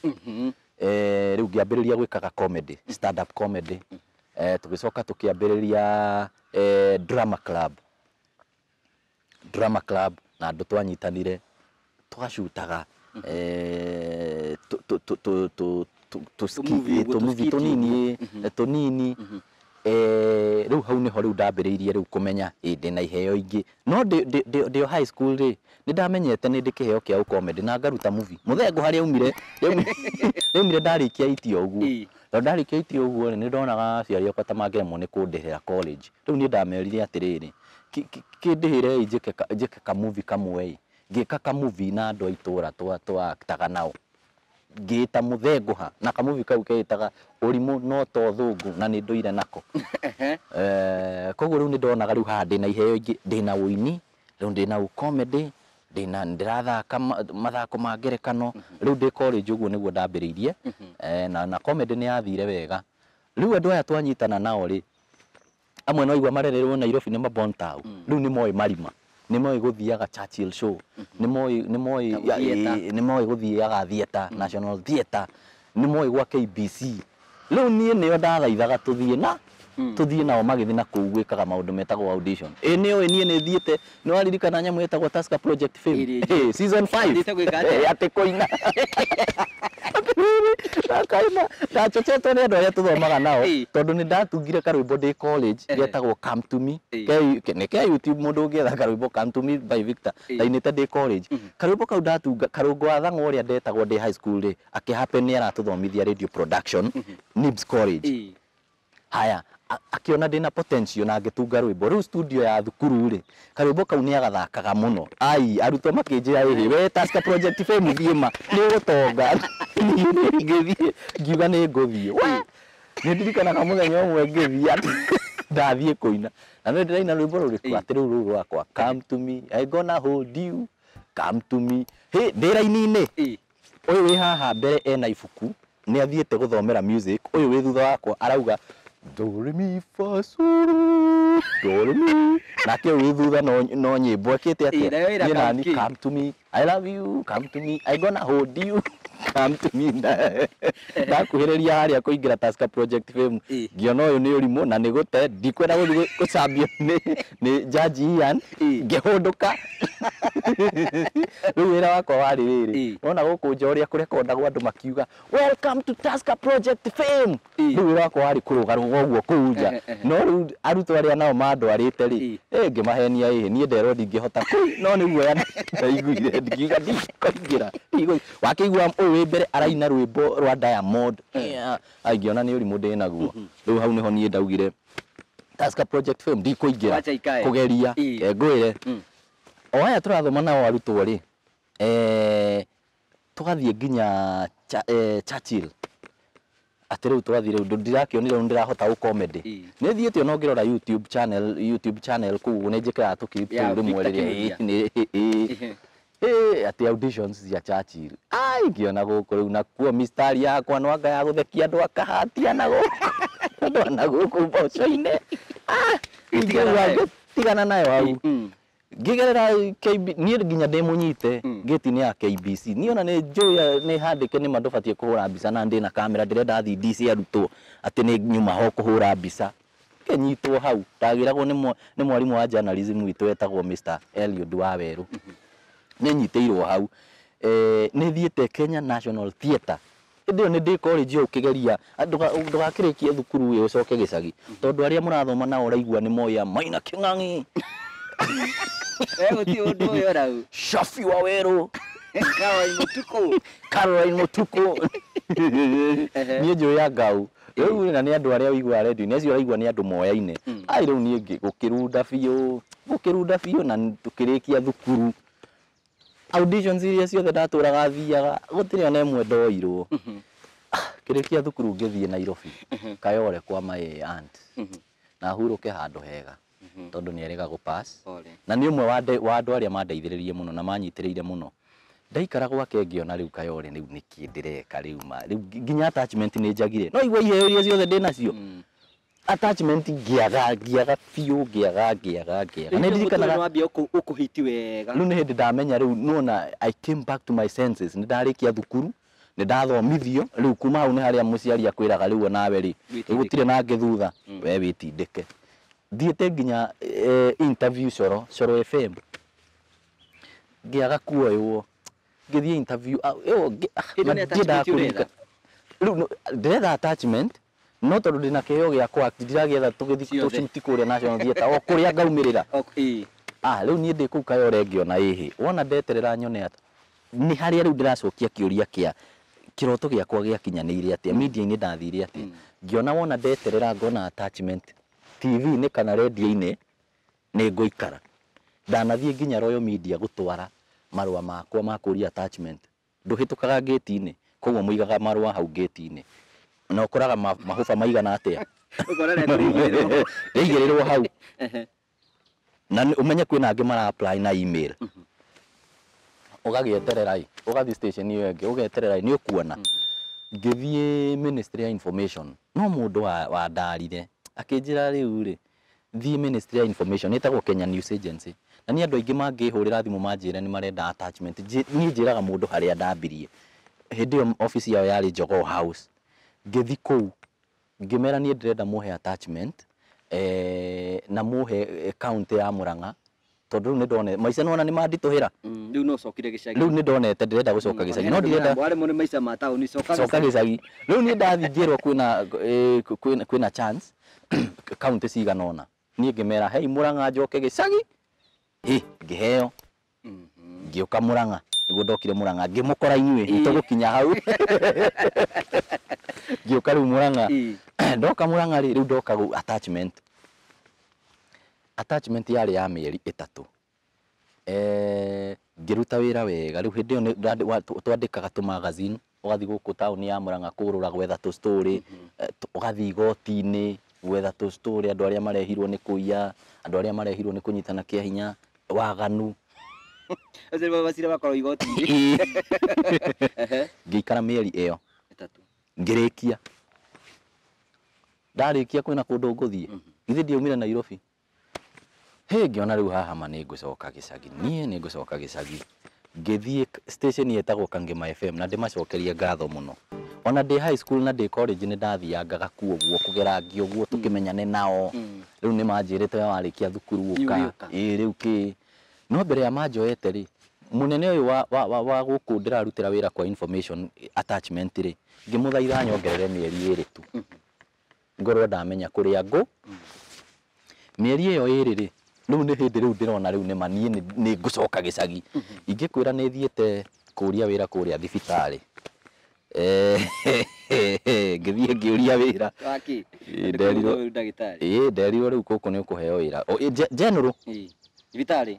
Rĩu ngĩambĩrĩria gwĩkaga comedy, stand up comedy. Tũgĩcoka tũkĩambĩrĩria drama club, drama club na andũ twanyitanire tũgacutaga Tũmovie ũguo, tũmovie tũskit. Tũnini tũnini. Rĩu hau nĩho rĩu ndambĩrĩirie rĩu kũmenya ĩ ndĩna iheo ingĩ, no ndĩ o high school rĩ, nĩ ndamenyete nĩ ndĩ kĩheo kĩa ũcomedy na ngaruta movie. Mũthengũ harĩa aumire rĩaumire ndarĩkia itio ũguo. Tondũ ndarĩkia itio ũguo rĩ, nĩ ndonaga aciari akwa ta mangĩremwo nĩ kũndĩhĩra college. Rĩu niĩ ndamerire atĩrĩrĩ, kĩndĩhĩrei njĩke kamovie kamwe ĩ. Ngĩka kamovie na andũ a itũra twa-actaga nao, ngĩta Mũthengũha, na kamovie kau keĩtaga Ũrimũ no to Thũngũ, na nĩ ndũire nako. Koguo rĩu nĩ ndonaga rĩu haha ndĩna iheo ingĩ, ndĩna ũini, rĩu ndĩna ũcomedy, ndĩna ndĩrathaka mathako ma ngerekano. Rĩu ndĩ college ũguo nĩguo ndambĩrĩirie. Na comedy nĩ yathire wega. Rĩu andũ aya twanyitana nao rĩ, amwe no igua marererwo Nairobi, nĩ mabontau, rĩu nĩ moĩ marima, nĩ moĩ gũthiaga Churchill Show, nĩ moĩ Ta theatre. Nĩ moĩ gũthiaga theatre, National Theatre, nĩ moĩ gwa KBC. Rĩu niĩ nĩo ndathaithaga tũthiĩ na tũthiĩ nao, magĩthiĩ na kũu gwĩkaga maũndũ metagwo audition. Ĩ nĩ ũĩ niĩ nĩ thiĩte, nĩ waririkana nyamũ ĩtagwo Tusker Project Fame? Ĩrĩ. Ĩ, season 5. Ũthiĩte gwĩka atĩa? Ĩ, atĩ kũina. Ndakaina ndachocetwo nĩ andũ arĩa tũthomaga nao, tondũ nĩ ndatungire karwĩmbo ndĩ college getagwo Come to Me. Nĩ ke YouTube, mũndũ ũngĩetha karwĩmbo Come to Me by Victor. Ndainĩte ndĩ college karwĩmbo kau ndatunga. Karũngo wa Thang'wa ũrĩa ndetagwo ndĩ high school rĩ, akĩhappen nĩ aratũthomithia radio production Nibs College. Haya, akĩona ndĩna potential na ngĩtunga rwĩmbo. Rĩu studio ya thukuru rĩ, karwĩmbo kau nĩ agathakaga mũno. Ai, arutwo makĩnjĩra, ĩhĩ, we Tusker Project Fame, thiĩ ma nĩ ũgũtonga. Niĩ ngĩthiĩ ngiuga nĩ ngũthiĩ. We, nĩ ndirikanaga mũthenya ũmwe ngĩthiĩ atĩ ndathiĩ kũina na nĩ ndĩraina rwĩmbo rũrĩkũ, atĩ rĩu rũu rwakwa, "Come to me, I gonna hold you, come to me." Hĩ, ndĩ raini-inĩ, ũyũ wĩ haha mbere ena ibuku, nĩ athiĩte gũthomera music. Ũyũ wĩ thutha wakwa arauga do re mi fa sol do re mi, nake ũyũ wĩ thutha no nyĩmbo ekĩte atĩa? Ĩ, nayo ĩra Niĩ nani come. "Come to me, I love you, come to me, I gonna hold you, come to me." Ndakuhĩrĩria harĩa kũingĩra Tusker Project Fame, ngĩona ũyũ nĩ ũrimũ na nĩ gũte, ndikwenda gũthiĩ gũcambio nĩ Judge Ian. Ngĩhũndũka. Rĩu wĩra wakwa warĩ rĩrĩ, wona gũkũ nja ũrĩa kũrekondagwo andũ makiuga "Welcome to Tusker Project Fame", rĩu wĩra wakwa warĩ kũrũgarũga ũguo kũu nja. Ehe, ehe. No rĩu arutwo arĩa nao mandwarĩte rĩ, ngĩmahenia, ĩhĩ, niĩ nderwo ndingĩhota kũu, no nĩ guoya ndaiguire, ngiuga ndikũingĩra. Wakĩigua ũyũ wĩ mbere araina rwĩmbo rwa Diamond. Yeah, ngĩona nĩ ũrimũ ndĩ naguo. Rĩu hau nĩho niĩ ndaugire Tusker Project Fame ndikũingĩra. Wacha ikae. Kũgeria. Ngwĩre, o aya tũrathoma nao arutwo rĩ, tũgathiĩ nginya Churchill. Atĩ rĩu twathi rĩu ndirakĩonire rĩu ndĩrahota gũ comedy. Nĩ thiĩte ona ũngĩrora YouTube channel kũu nĩ njĩkĩraga tũ clip Ya tũu rĩmwe Victor rĩrĩa Kinuthia. Atĩ auditions cia Churchill, ai, ngĩona gũkũ rĩu nakuo mistari yakwa no anga ya gũthekia andũ akahatia na gũkũ andũ na gũkũ mboco-inĩ. Ah, Tigana ingĩuga nayo. tigana nayo hau. Ngĩgerera KB, niĩ nginya ndĩ mũnyite gate-inĩ ya KBC, niĩ ona nĩ njũĩ nĩ handĩke nĩ ma ndũbatiĩ kũhũra mbica, na ndĩna kamera ndĩrenda thiĩ cia arutwo atĩ nĩ nyuma ho kũhũra mbica, ngĩnyitwo hau. Ndagĩragwo nĩ mwarimũ wa journalism witũ wetagwo Mr. Eliud Wawerũ, nĩ nyitĩirwo hau. Nĩ thiĩte Kenya National Theatre, hĩndĩ ĩyo nĩ ndĩ college ũkĩgeria ndũgakĩrĩkie thukuru ĩ ũcoke gĩcagi, tondũ arĩa mũrathoma nao ũraigua nĩ moĩ a Maina Kĩng'ang'i. We gũtirĩ ũndũ ũyũ rau. Shafi Wawerũ. Caroline Mutuku. Caroline Mutuku. Niĩ njũĩ ya ngau rĩu, na nĩ andũ arĩa ũiguaga redio-inĩ acio ũraigua nĩ andũ moyaine. Ai, rĩu niĩ gũkĩrunda biũ, gũkĩrunda biũ, na tũkĩrĩkia thukuru, auditions iria ciothe ndatũraga thiaga gũtirĩ ona ĩmwe ndoirwo. Kĩrĩkia thukuru ngĩthiĩ Nairobi Kayole kwa my aunt na hurũke handũ hega, tondũ nĩ erĩga gũ pass. Pole. Na nĩ ũmwe wa andũ arĩa mandeithĩrĩirie mũno na manyitĩrĩire mũno. Ndaikara gwake ngĩona rĩu Kayole rĩu nĩkĩ ndĩreka rĩu, ma rĩu nginya attachment nĩ njagire, no igua iheo iria ciothe ndĩ nacio, attachment ngĩaga, ngĩaga biũ, ngĩaga, ngĩaga, ngĩaga. Nĩ ndirikanaga wambia ũkũhiti wega. Rĩu nĩ hĩndĩ ndamenya rĩu nona I came back to my senses, nĩ ndarĩkia thukuru, nĩ ndathomithio. Rĩu kuma hau nĩ harĩa mũciari akwĩraga rĩu onawe rĩ, Wĩtindĩke. gũtirĩ nangĩ thutha, we wĩtindĩke. Thiĩte nginya interview Coro FM, ngĩaga kuoywo. Ngĩthiĩ interview, ĩyo Hĩndĩ na nĩ ndiendaga attachment ũretha? kũririkana. Rĩu ndĩretha attachment, no tondũ ndĩna kĩheo gĩa kwa ndiragĩetha tũgĩthiĩ Ciothe. tũcuti kũrĩa National Theatre o kũrĩa ngaumĩrĩra. Ah, rĩu niĩ ndĩ kũu Kayole ngĩona ĩhĩ wona ndeterera nyone atĩ nĩ harĩa rĩu ndĩracokia kĩũria kĩa kĩroto gĩakwa gĩakinyanĩire atĩa media-inĩ, ndathire atĩa. Ngĩona wona ndeterera ngona attachment TV-inĩ kana radio-inĩ nĩ ngũikara. Ndanathiĩ nginya Royal Media gũtwara marũa makwa ma kũria attachment, ndũhĩtũkaga gate-inĩ, koguo mũigaga marũa hau gate-inĩ na ũkoraga mahũba maigana atĩa. Ũkona rĩa kũigĩrĩrwo. Rĩigĩrĩrwo hau na ũmenye kwĩna angĩ mara apply na email, ũgagĩeterera ĩ, ũgathiĩ station ĩyo ĩngĩ ũgeterera ĩ, nĩ ũkuona. Ngĩthiĩ Ministry ya Information, no mũndũ wandarire akĩnjĩra rĩu rĩ, thiĩ Ministry ya Information ĩtagwo Kenya News Agency, na niĩ andũ aingĩ mangĩhũrĩra thimũ manjĩre nĩ marenda attachment, niĩ njĩraga mũndũ harĩa ndambirie. Hĩndĩ ĩyo office yao yarĩ Jogoo House. Ngĩthi kũu ngĩmera niĩ ndĩrenda mũhe attachment, na mũhe county ya Murang'a, tondũ rĩu nĩ ndone maica nĩwona nĩ manditũhĩra. Rĩu no ũcokire gĩcagi. Rĩu nĩ ndonete ndĩrenda gũcoka gĩcagi, no ndirenda waremwo nĩ maica ma taũni, coka. Coka gĩcagi. Rĩu niĩ ndathiĩ ngĩrwo kwĩna chance kaunti cigana ũna. Niĩ ngĩmera hei Murang'a njoke gĩcagi, hĩ ngĩheo. Ngĩũka Murang'a, nĩguo ndokire Murang'a ngĩmũkora inyuĩ, nĩtũgũkinya hau. Ngĩũka rĩu Murang'a. Ndoka Murang'a rĩ, rĩu ndoka attachment, attachment yarĩ ya mĩeri 3. Ngĩruta wĩra wega. Rĩu hĩndĩ ĩyo twandĩkaga tũ magazine, ũgathiĩ gũkũ taũni ya Murang'a kũrũra gwetha tũ story, ũgathiĩ igoti-inĩ gwetha tũ story, andũ arĩa marehirwo nĩ kũiya, andũ arĩa marehirwo nĩ kũnyitana kĩa hinya, waganu. Acio nĩmo macira makorwo igoti-inĩ. Ngĩikara mĩeri ĩyo 3. Ngĩrĩkia. Ndarĩkia kwĩna kũndũ ngũthiĩ, githĩ ndiaumire Nairobi? Hĩ, ngĩona rĩu haha ma nĩ ngũcoka gĩcagi, niĩ nĩ ngũcoka gĩcagi. Ngĩthiĩ station ĩtagwo Kangema FM, na ndĩmacokerie ngatho mũno. Ona ndĩ high school na ndĩ college nĩ ndathiangaga kuo ũguo kũgerangia ũguo tũkĩmenyane nao. Rĩu nĩ manjĩrĩte we warĩkia thukuru ũka. Nĩ ũrĩũka. Ĩĩ, rĩu kĩ no mbere ya manjoete rĩ, mũnene ũyũ wa gũkũ ndĩrarutĩra wĩra kwa information attachment rĩ, ngĩmũthaitha nyongerere mĩeri 2 tu, ngorwo ndamenya kũrĩa ngũ. Mĩeri ĩyo 2 rĩ, rĩu nĩ hĩndĩ rĩu ndĩrona rĩu nĩma niĩ nĩ ngũcoka gĩcagi. Ingĩkwĩra nĩ thiĩte kũria wĩra kũrĩa thibitarĩ. Ngĩthiĩ ngĩũria wĩra. Waki. Ĩĩ, nderirwo. Ndagĩtarĩ. Ĩĩ, nderirwo rĩu gũkũ nĩ ũkũheo wĩra. O, general. Thibitarĩ.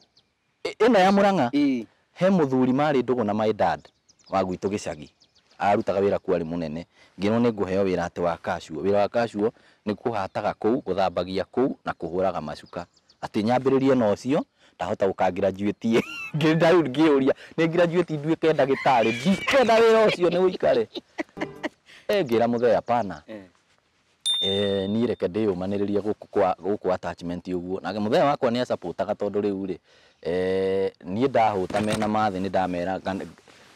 Ĩno ya Murang'a. Ĩĩ. He mũthuri marĩ ndũgũ na my dad wa gwitũ gĩcagi. Arutaga wĩra kuo arĩ mũnene. Ngĩrwo nĩ ngũheo wĩra atĩ wa casual. Wĩra wa casual nĩ kũhataga kũu, gũthambagia kũu na kũhũraga macuka. Atĩ nyambĩrĩrie na ũcio, ndahota gũkangraduate. Ngĩenda rĩu ngĩũria, nĩ graduate nduĩke ndagĩtarĩ, ndikwenda wĩra ũcio nĩ ũikare. Ngĩra mũthee hapana. Niĩ reke ndĩyũmanĩrĩrie gũkũ kwa gũkũ attachment ũguo. Nake mũthee wakwa nĩ acapotaga tondũ rĩu rĩ, niĩ ndahũta mena mathĩ nĩ ndamera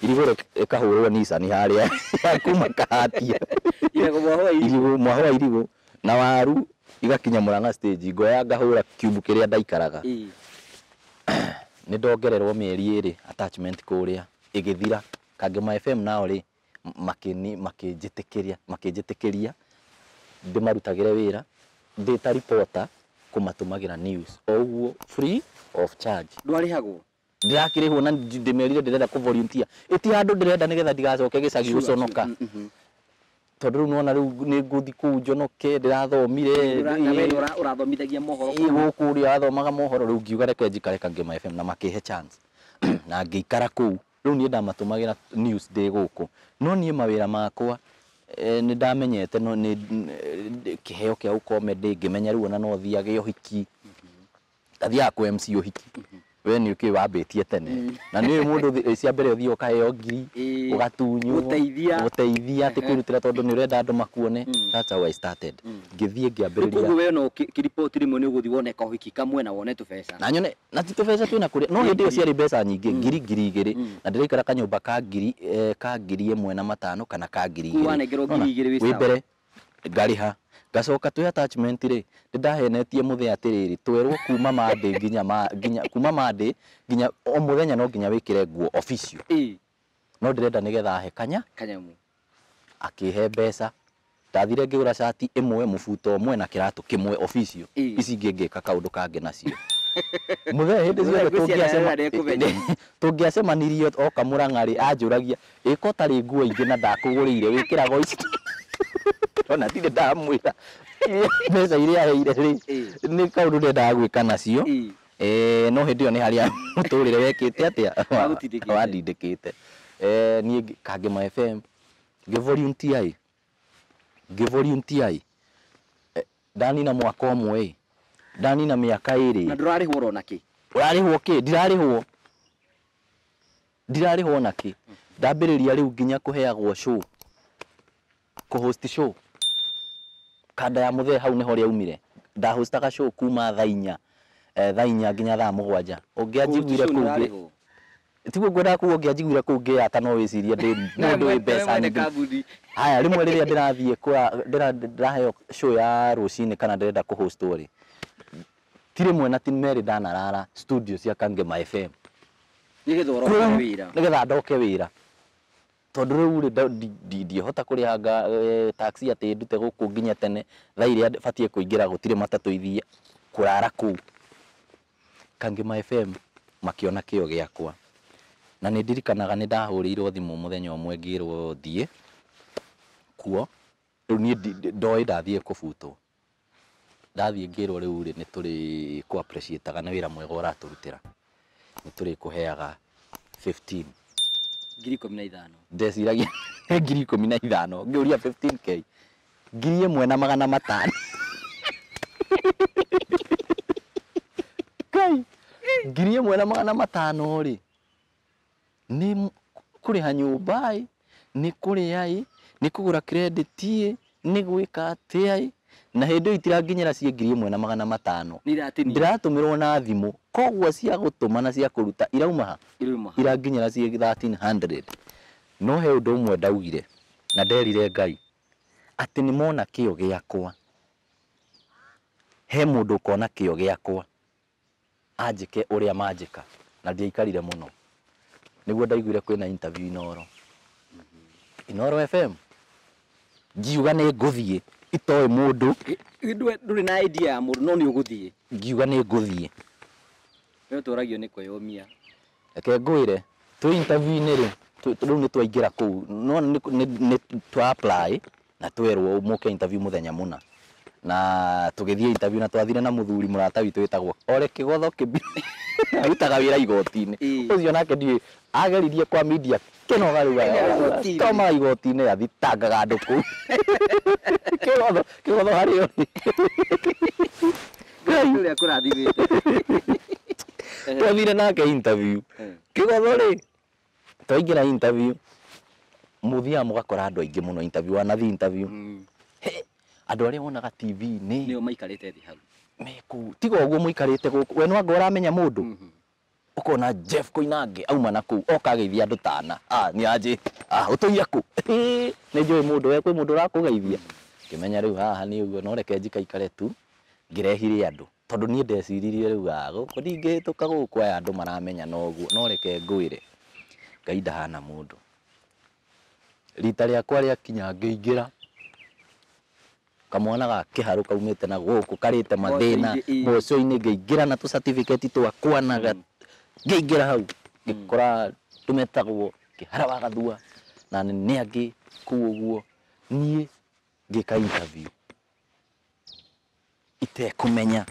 irigũ rĩkahũrwo Nissan harĩa ya kuma Kahatia. Irigũ mwaho wa irigũ na waru igakinya Murang'a stage, ngoya ngahũra cube kĩrĩa ndaikaraga. Nĩ ndongererwo mĩeri 2 attachment kũrĩa ĩgĩthira. Kangema FM nao rĩ makĩnjĩtĩkĩria, makĩnjĩtĩkĩria ndĩmarutagĩre wĩra ndĩ ta reporter, kũmatũmagĩra news o ũguo free of charge. Ndwarĩhagwo? Ndirakĩrĩhwo na ndĩmerire ndĩrenda kũ volunteer. Ĩti handũ ndĩrenda nĩgetha ndigacoke gĩcagi gũconoka. Tondũ rĩu nĩwona rĩu nĩ ngũthiĩ kũu njonoke, ndĩrathomire. Na we ũrathomithagia mohoro. Ĩ, gũkũ ũrĩa athomaga mohoro, rĩu ngiuga reke njikare Kangema FM na makĩhe chance. Na ngĩikara kũu. Rĩu niĩ ndamatũmagĩra news ndĩ gũkũ. No niĩ mawĩra makwa nĩ ndamenyete no nĩ kĩheo kĩa ũkomedy, ngĩmenya rĩu ona no thiage ũhiki. Ndathiaga kũ MC ũhiki. We nĩ ũkĩũĩ wambĩtie tene. Na nĩ ũĩ mũndũ cia mbere ũthiĩ ũkaheo ngiri, ũgatunywo, Gũteithia. gũteithia atĩ kwĩrutĩra tondũ nĩ ũrenda andũ makuone. That's how I started. Ngĩthiĩ ngĩambĩrĩria. Koguo we no ũkĩripoti rĩmwe nĩ ũgũthiĩ wone kaũhiki kamwe na wone tũbeca. Na nyone na ti tũbeca twĩna kũrĩa. No hĩndĩ ĩyo ciarĩ mbeca nyingĩ, ngiri 2,000. Na ndĩraikara kanyũmba ka ngiri, ka 1,500 kana ka ngiri Kũu igĩrĩ. wanengerwo 2,000 wĩ Wĩ sawa. mbere ngarĩha. Ngacoka twĩ attachment rĩ, nĩndahenetie mũthee atĩrĩrĩ, twerwo kuma Monday nginya ma, nginya kuma Monday nginya o mũthenya no nginya wĩkĩre nguo official. No ndĩrenda nĩgetha ahe kanya. Kanyamũ. Akĩhe mbeca. Ndathire ngĩgũra cati ĩmwe, mũbuto ũmwe na kĩratũ kĩmwe official. Ici ingĩ ngĩka kaũndũ kangĩ nacio. Mũthee hĩndĩ ciothe Mũthee ngwĩciria nĩ arenda kũmenya. tũngĩacemanirie oka Murang'a rĩ, anjũragia, ĩko ũtarĩ nguo ingĩ na ndakũgũrĩire, wĩkĩraga o ici. Ona ndirĩ ndamwĩra. Mbeca iria aheire rĩ, nĩ kaũndũ ndendaga gwĩka nacio. No hĩndĩ ĩyo nĩ harĩa mũtũrĩre wekĩte atĩa? Wagũtindĩkĩte. Wandindĩkĩte. Niĩ Kangema FM, ngĩ volunteer ĩ. Ngĩ volunteer ĩ. Ndanina mwaka ũmwe ĩ. Ndanina mĩaka 2. Na ndũrarĩhwo oro na kĩ? Ũrarĩhwo kĩ? Ndirarĩhwo. Ndirarĩhwo na kĩ? Ndambĩrĩria rĩu nginya kũheagwo show. Kũ-host show. Kanda ya mũthee hau nĩho rĩaumire. Ndahostaga show kuma thaa inya. Thaa inya nginya thaa 7. Ũngĩanjiguire Kũ-host show kũu ngĩ- nĩũrarĩhwo? Tiguo ngwendaga kuga ũngĩanjiguire kũu ngĩyata no wĩcirie ndĩ mũndũ wĩ mbeca Mwene nyingĩ. kambuni. Haya, rĩmwe rĩrĩa ndĩrathiĩ ndĩraheo show ya rũcinĩ kana ndĩrenda kũ-hostwo rĩ, ti rĩmwe na ti merĩ ndanarara studio cia Kangema FM. Nĩgetha ũroke Kũu, wĩra. nĩgetha ndoke wĩra. Tondũ rĩu rĩ, ndiĩhota kũrĩha taxi atĩ ndute gũkũ nginya tene, thaa iria batiĩ kũingĩra gũtirĩ matatũ ithiĩ kũrara kũu. Kangema FM makĩona kĩo gĩakwa. Na nĩ ndirikanaga nĩ ndahũrĩirwo thimũ mũthenya ũmwe ngĩrwo thiĩ kuo. Rĩu niĩ ndoĩ ndathiĩ kũbutwo. Ndathiĩ ngĩrwo rĩu rĩ, nĩ tũrĩ kũ appreciate-aga nĩ wĩra mwega ũratũrutĩra. Nĩ tũrĩkũheaga 15. 15,000. Ndeciragia nĩ 15,000. Ngĩũria 15K. 1,500. Ngai, 1,500 rĩ, nĩ kũrĩha nyũmba ĩ, nĩ kũrĩa ĩ, nĩ kũgũra credit ĩ, nĩ gwĩka atĩa ĩ, na hĩndĩ ĩyo itiranginyĩra ciĩ 1,500. Nĩ iratinio. Ndĩratũmĩrwo na thimũ, koguo cia gũtũma na cia kũruta irauma ha? Irauma ha. Iranginyĩra ciĩ 1,300. No he ũndũ ũmwe ndaugire na nderire Ngai atĩ nĩ mona kĩo gĩakwa. He mũndũ ũkona kĩo gĩakwa anjĩke ũrĩa manjĩka, na ndiaikarire mũno. Nĩguo ndaiguire kwĩna interview Inooro. Inooro FM. Ngiuga nĩ ngũthiĩ, itoĩ mũndũ. Ndũrĩ na idea ya mũndũ, no nĩ ũgũthiĩ. Ngiuga nĩ ngũthiĩ. We ũtũragio nĩ kwĩyũmia. Reke ngwĩre, twĩ interview-inĩ rĩ, rĩu nĩ twaingĩra kũu, no nĩ twa apply na twerwo mũke interview mũthenya mũna. Na tũgĩthiĩ interview na twathire na mũthuri mũrata witũ wĩtagwo Ore Kĩgotho Kĩmbi arutaga wĩra igoti-inĩ. Ũcio nake ndiũĩ ageririe kwa media kĩnoga rĩu toma igoti-inĩ athitangaga andũ kũu. Kĩgotho Kĩgotho harĩ ũrĩ. Ũrĩa kũrathimĩte. Twathire nake interview. Kĩgotho rĩ twaingĩra interview mũthiaga mũgakora andũ aingĩ mũno interview wanathi interview. Andũ arĩa wonaga TV-inĩ nĩo maikarĩte thĩ hau mekũu tiga ũguo mũikarĩte gũkũ we no anga ũramenya mũndũ ũkona Jeff Koinange auma na kũu oka ageithia andũ tana nĩ anjĩ ũtũire kũ nĩ njũĩ mũndũ we kwĩ mũndũ ũrakũgeithia ngĩmenya rĩu haha nĩ ũguo no reke njikaikare tu ngĩrehire andũ tondũ niĩ ndeciririe rĩu gũkũ ndingĩhĩtũka gũkũ aya andũ maramenya no ũguo no reke ngwĩre Ngai ndahana mũndũ. Rita rĩakwa rĩakinya ngĩingĩra kamwana ga kĩharũ kaumĩte na gũkũ karĩte mathĩna mboco-inĩ ngĩingĩra na tũ certificate twakwa na ngĩingĩra hau ngĩkora tũmetagwo Kĩhara wa Gathua na nĩ angĩ kũu ũguo niĩ ngĩka interview itekũmenya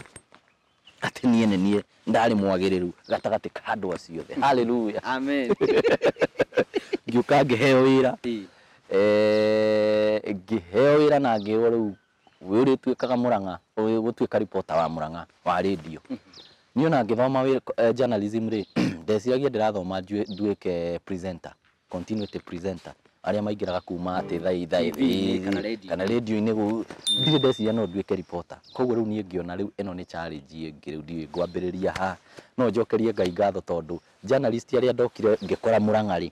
atĩ niĩ nĩ niĩ ndarĩ mwagĩrĩru gatagatĩ ka andũ acio othe. Hallelujah. Amen. Ngĩũka ngĩheo wĩra. Ngĩheo wĩra na ngĩrwo rĩu we ũrĩtuĩkaga Murang'a ũgũtuĩka reporter wa Murang'a wa radio. Niĩ ona ngĩthoma journalism rĩ ndeciragia ndĩrathoma nduĩke presenter, continuity presenter arĩa maingĩraga kuma atĩ thaa kana radio-inĩ ndirĩ ndeciria no nduĩke reporter. Koguo rĩu niĩ ngĩona rĩu ĩno nĩ challenge ĩngĩ rĩu ndiũĩ ngwambĩrĩria ha no njokerie Ngai ngatho tondũ journalist arĩa ndokire ngĩkora Murang'a rĩ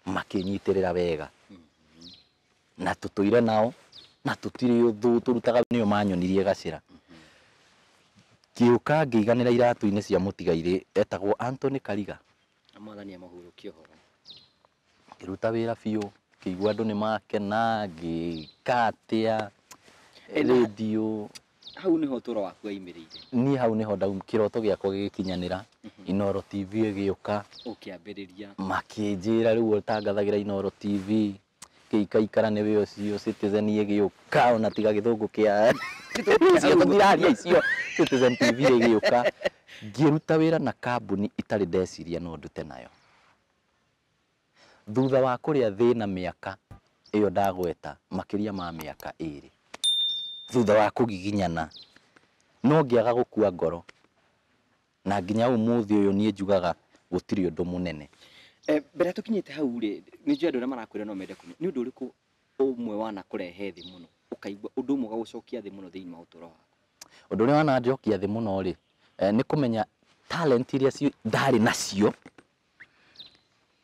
makĩnyitĩrĩra wega na tũtũire nao na tũtirĩ ũthũ tũrutaga nĩo manyonirie gacĩra. Ngĩũka ngĩiganĩra iratũ-inĩ cia mũtigairĩ etagwo Anthony Kariga. Mwathani amahurũkie ũhoro. Ngĩruta wĩra biũ ngĩigua andũ nĩ makena ngĩka atĩa radio hau nĩho ũtũro waku waimĩrĩire. Niĩ hau nĩho kĩroto gĩakwa gĩgĩkinyanĩra. Inooro TV ĩgĩũka ũkĩambĩrĩria makĩnjĩra rĩu ũtangathagĩra Inooro TV ngĩikaikara nĩ wĩ ũcio Citizen ĩgĩũka ona tiga gĩthũngũ kĩa tũtiraria icio Citizen TV ĩgĩũka ngĩruta wĩra na kambuni itarĩ ndeciria no ndute nayo. Thutha wa kũrĩa thĩna mĩaka ĩyo ndagweta makĩria ma mĩaka ĩrĩ thutha wa kũgiginyana no ngĩaga gũkua ngoro na nginya ũmũthĩ ũyũ niĩ njugaga gũtirĩ ũndũ mũnene. Mbere tũkinyĩte hau rĩ nĩ njũĩ andũ arĩa marakwĩra no mende kũmenya nĩ ũndũ ũrĩkũ ũmwe wanakũrehe thĩ mũno ũkaigua ũndũ ũmwe ũgagũcokia thĩ mũno thĩinĩ wa ũtũũro waku? Ũndũ ũrĩa wananjokia thĩ mũno rĩ nĩ kũmenya talent iria ndarĩ nacio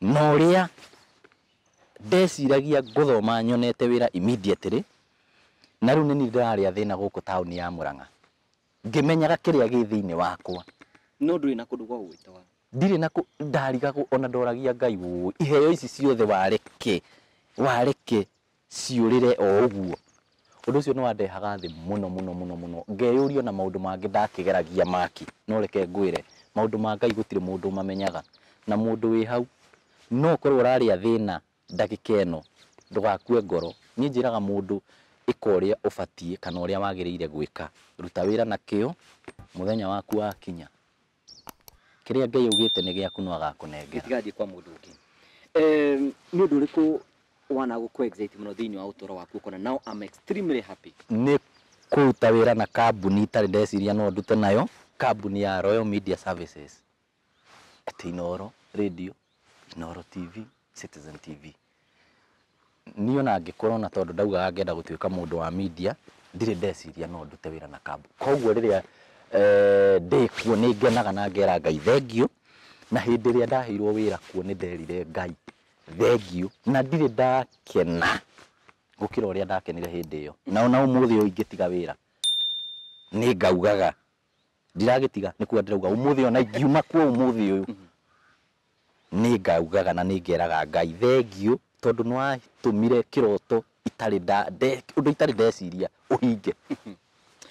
na ũrĩa ndeciragia ngũthoma nyonete wĩra immediately na rĩu nĩ niĩ ndĩrarĩa thĩna gũkũ taũni ya Murang'a ngĩmenyaga kĩrĩa gĩ thĩinĩ wakwa no ndũrĩ na kũndũ gwa gũgĩtwara ndirĩ na ndarigagwo ona ndoragia Ngai ũũ iheo ici ciothe wareke ciũrĩre o ũguo. Ũndũ ũcio nĩ wandehaga thĩ mũno mũno mũno mũno ngeyũria na maũndũ mangĩ ndakĩgeragia maki no reke ngwĩre maũndũ ma Ngai gũtirĩ mũndũ ũmamenyaga na mũndũ wĩ hau no ũkorwo ũrarĩa thĩna ndagĩka ĩno ndũgakue ngoro. Niĩ njĩraga mũndũ ĩka ũrĩa ũbatiĩ kana ũrĩa wagĩrĩire gwĩka ruta wĩra na kĩo mũthenya waku wakinya kĩrĩa Ngai augĩte nĩ gĩaku no agakũnengera gĩtigathiĩ kwa mũndũ ũngĩ. Nĩ ũndũ ũrĩkũ wanagũkũ excite mũno thĩinĩ wa ũtũũro waku ũkona now I'm extremely happy? Nĩ kũruta wĩra na kambuni itarĩ ndeciria no ndute nayo kambuni ya Royal Media Services atĩ Inooro Radio, Inooro TV, Citizen TV. Niĩ ona angĩkorwo na tondũ ndaugaga ngenda gũtuĩka mũndũ wa media ndirĩ ndeciria no ndute wĩra na kambuni koguo rĩrĩa ndĩ kuo nĩ ngenaga na ngera Ngai thengiũ na hĩndĩ ĩrĩa ndaheirwo wĩra kuo nĩ nderire Ngai thengiũ na ndirĩ ndakena gũkĩra ũrĩa ndakenire hĩndĩ ĩyo na ona ũmũthĩ ũyũ ingĩtiga wĩra nĩ ngaugaga ndiragĩtiga nĩ kuga ndĩrauga ũmũthĩ ona ingiuma kuo ũmũthĩ ũyũ nĩ ngaugaga na nĩ ngeraga Ngai thengiũ tondũ nĩ watũmire kĩroto itarĩ ũndũ itarĩ ndeciria ũhinge.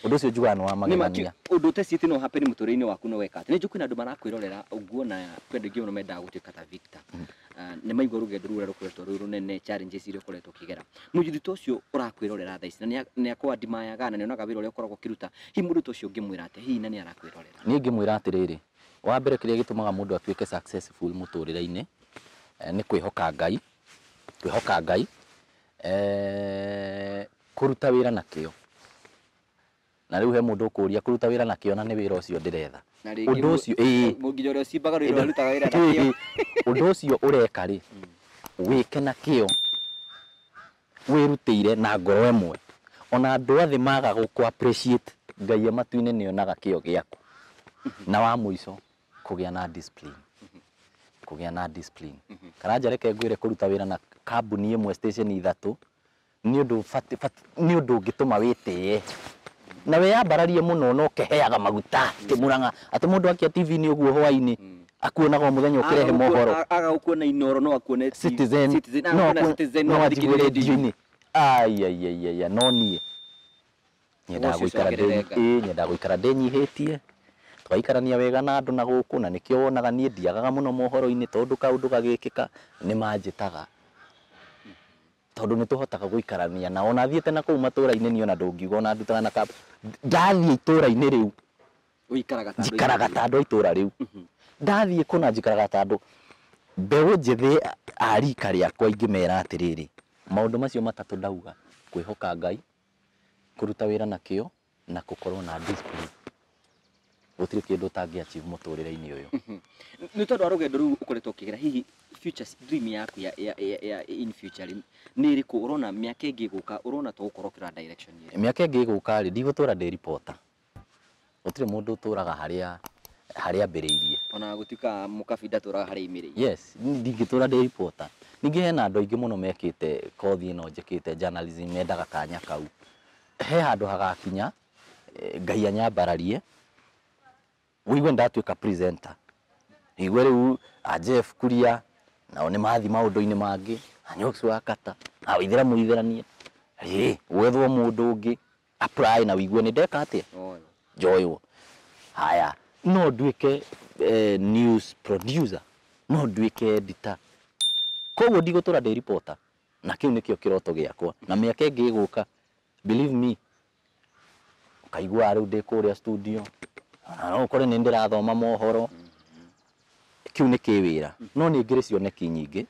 Ũndũ ũcio njugaga nĩ wa magegania. Ũndũ ũtecirĩtie no happen mũtũrĩre-inĩ waku no weka atĩ nĩ njũĩ kwĩna andũ marakwĩrorera ũguo na kwĩ andũ aingĩ mũno mendaga gũtuĩka ta Victor. Nĩ maigua rũgendo rũu rũrĩa rũkoretwo rwĩ rũnene, challenges iria ũkoretwo ũkĩgera. Mũyuthi ta ũcio ũrakwĩrorera thaa ici na nĩ akwandimayaga na nĩ onaga wĩra ũrĩa ũkoragwo ũkĩruta, hihi mũndũ ta ũcio ũngĩmwĩra atĩa? Hihi na nĩ arakwĩrorera? Niĩ ngĩmwĩra atĩrĩrĩ, wa mbere kĩrĩa gĩtũmaga mũndũ atuĩke successful mũtũrĩre-inĩ nĩ kwĩhoka Ngai, kwĩhoka Ngai, kũruta wĩra na kĩo. Na rĩu he mũndũ ũkũria kũruta wĩra na kĩo na nĩ wĩra ũcio ndĩretha. Na rĩngĩ Ũndũ ũcio, ĩĩ. Nginya ũrĩa ũcimbaga rũiro arutaga wĩra na kĩo. Ũndũ ũcio ũreka rĩ, wĩke na kĩo, wĩrutĩire na ngoro ĩmwe. Ona andũ othe maga gũkũ appreciate, Ngai e matu-inĩ nĩ onaga kĩo gĩaku. Na wa mũico, kũgĩa na discipline. Kũgĩa na discipline. Karanja reke ngwĩre kũruta wĩra na kambuni ĩmwe station ithatũ, nĩ ũndũ nĩ ũndũ ũngĩtũma wĩtĩe. Na wĩyambararie mũno na ũkeheaga maguta kĩmũrang'a. Atĩ mũndũ akia TV nĩ ũguo hwainĩ, akuonaga o mũthenya ũkĩrehe mohoro. Aga gũkuona Inooro no akuone Citizen. Citizen, No aga kuona Citizen no no athikĩrĩrie anjigue radio-inĩ. radio-inĩ. Ai, ai, ai, ai, ai, no niĩ. Nyendaga Ũcio gũikara ũcokerere ndĩ Ngai. ĩĩ, nyendaga gũikara ndĩnyihĩtie. Tũgaikarania wega na andũ na gũkũ, na nĩkĩo wonaga niĩ ndiagaga mũno mohoro-inĩ, tondũ kaũndũ gagĩkĩka nĩ manjĩtaga. Tondũ nĩ tũhotaga gũikarania nao. Ona thiĩte na kũu matũũra-inĩ niĩ ona ndũngiuga ona ndutaga na kamba. Ndathiĩ itũũra-inĩ rĩu, Ũikaraga ta andũ a njikaraga itũũra ta andũ a itũũra rĩu. Ndathiĩ kũna njikaraga ta andũ. Mbeũ njĩthĩ a rika rĩakwa ingĩmera atĩrĩrĩ, maũndũ macio matatũ ndauga, kwĩhoka Ngai, kũruta wĩra na kĩo, na gũkorwo na discipline. Gũtirĩ kĩndũ ũtangĩ achieve mũtũrĩre-inĩ ũyũ. Nĩ tondũ wa rũgendo rũu ũkoretwo ũkĩgera, hihi future dream yaku ya in future rĩ, nĩ ĩrĩkũ? Ũrona mĩaka ĩngĩ ĩgũka, ũrona ta ũgũkorwo ũkĩrora direction ĩrĩkũ? Mĩaka ĩngĩ ĩgũka rĩ, ndigũtũra ndĩ reporter. Gũtirĩ mũndũ ũtũraga harĩa ambĩrĩirie. Ona gũtuĩka mũkabi ndatũraga harĩa aimĩrĩire. Yes, ndingĩtũra ndĩ reporter. Ningĩ hena andũ aingĩ mũno mekĩte kothi ĩno njĩkĩte journalism, mendaga kanya kau. He handũ hagakinya, Ngai anyambararie, ũigue ndatuĩka presenter. Igue rĩu a Jeff Kuria, nao nĩ mathiĩ maũndũ-inĩ mangĩ, a Nyox wa Kata, a Waithera Mũitheranie. Ĩ, gwethwo mũndũ ũngĩ, apply na ũigue nĩ ndeka atĩa? Njoywo. Haya, no nduĩke news producer, no nduĩke editor. Koguo ndigũtũra ndĩ reporter, na kĩu nĩkĩo kĩroto gĩakwa. Na mĩaka ĩngĩ ĩgũka, believe me, ũkaigua rĩu ndĩ kũrĩa studio, na no ũkore nĩ ndĩrathoma mohoro. Kĩu nĩ kĩwĩra, no nĩ ngĩrĩ cioneki nyingĩ.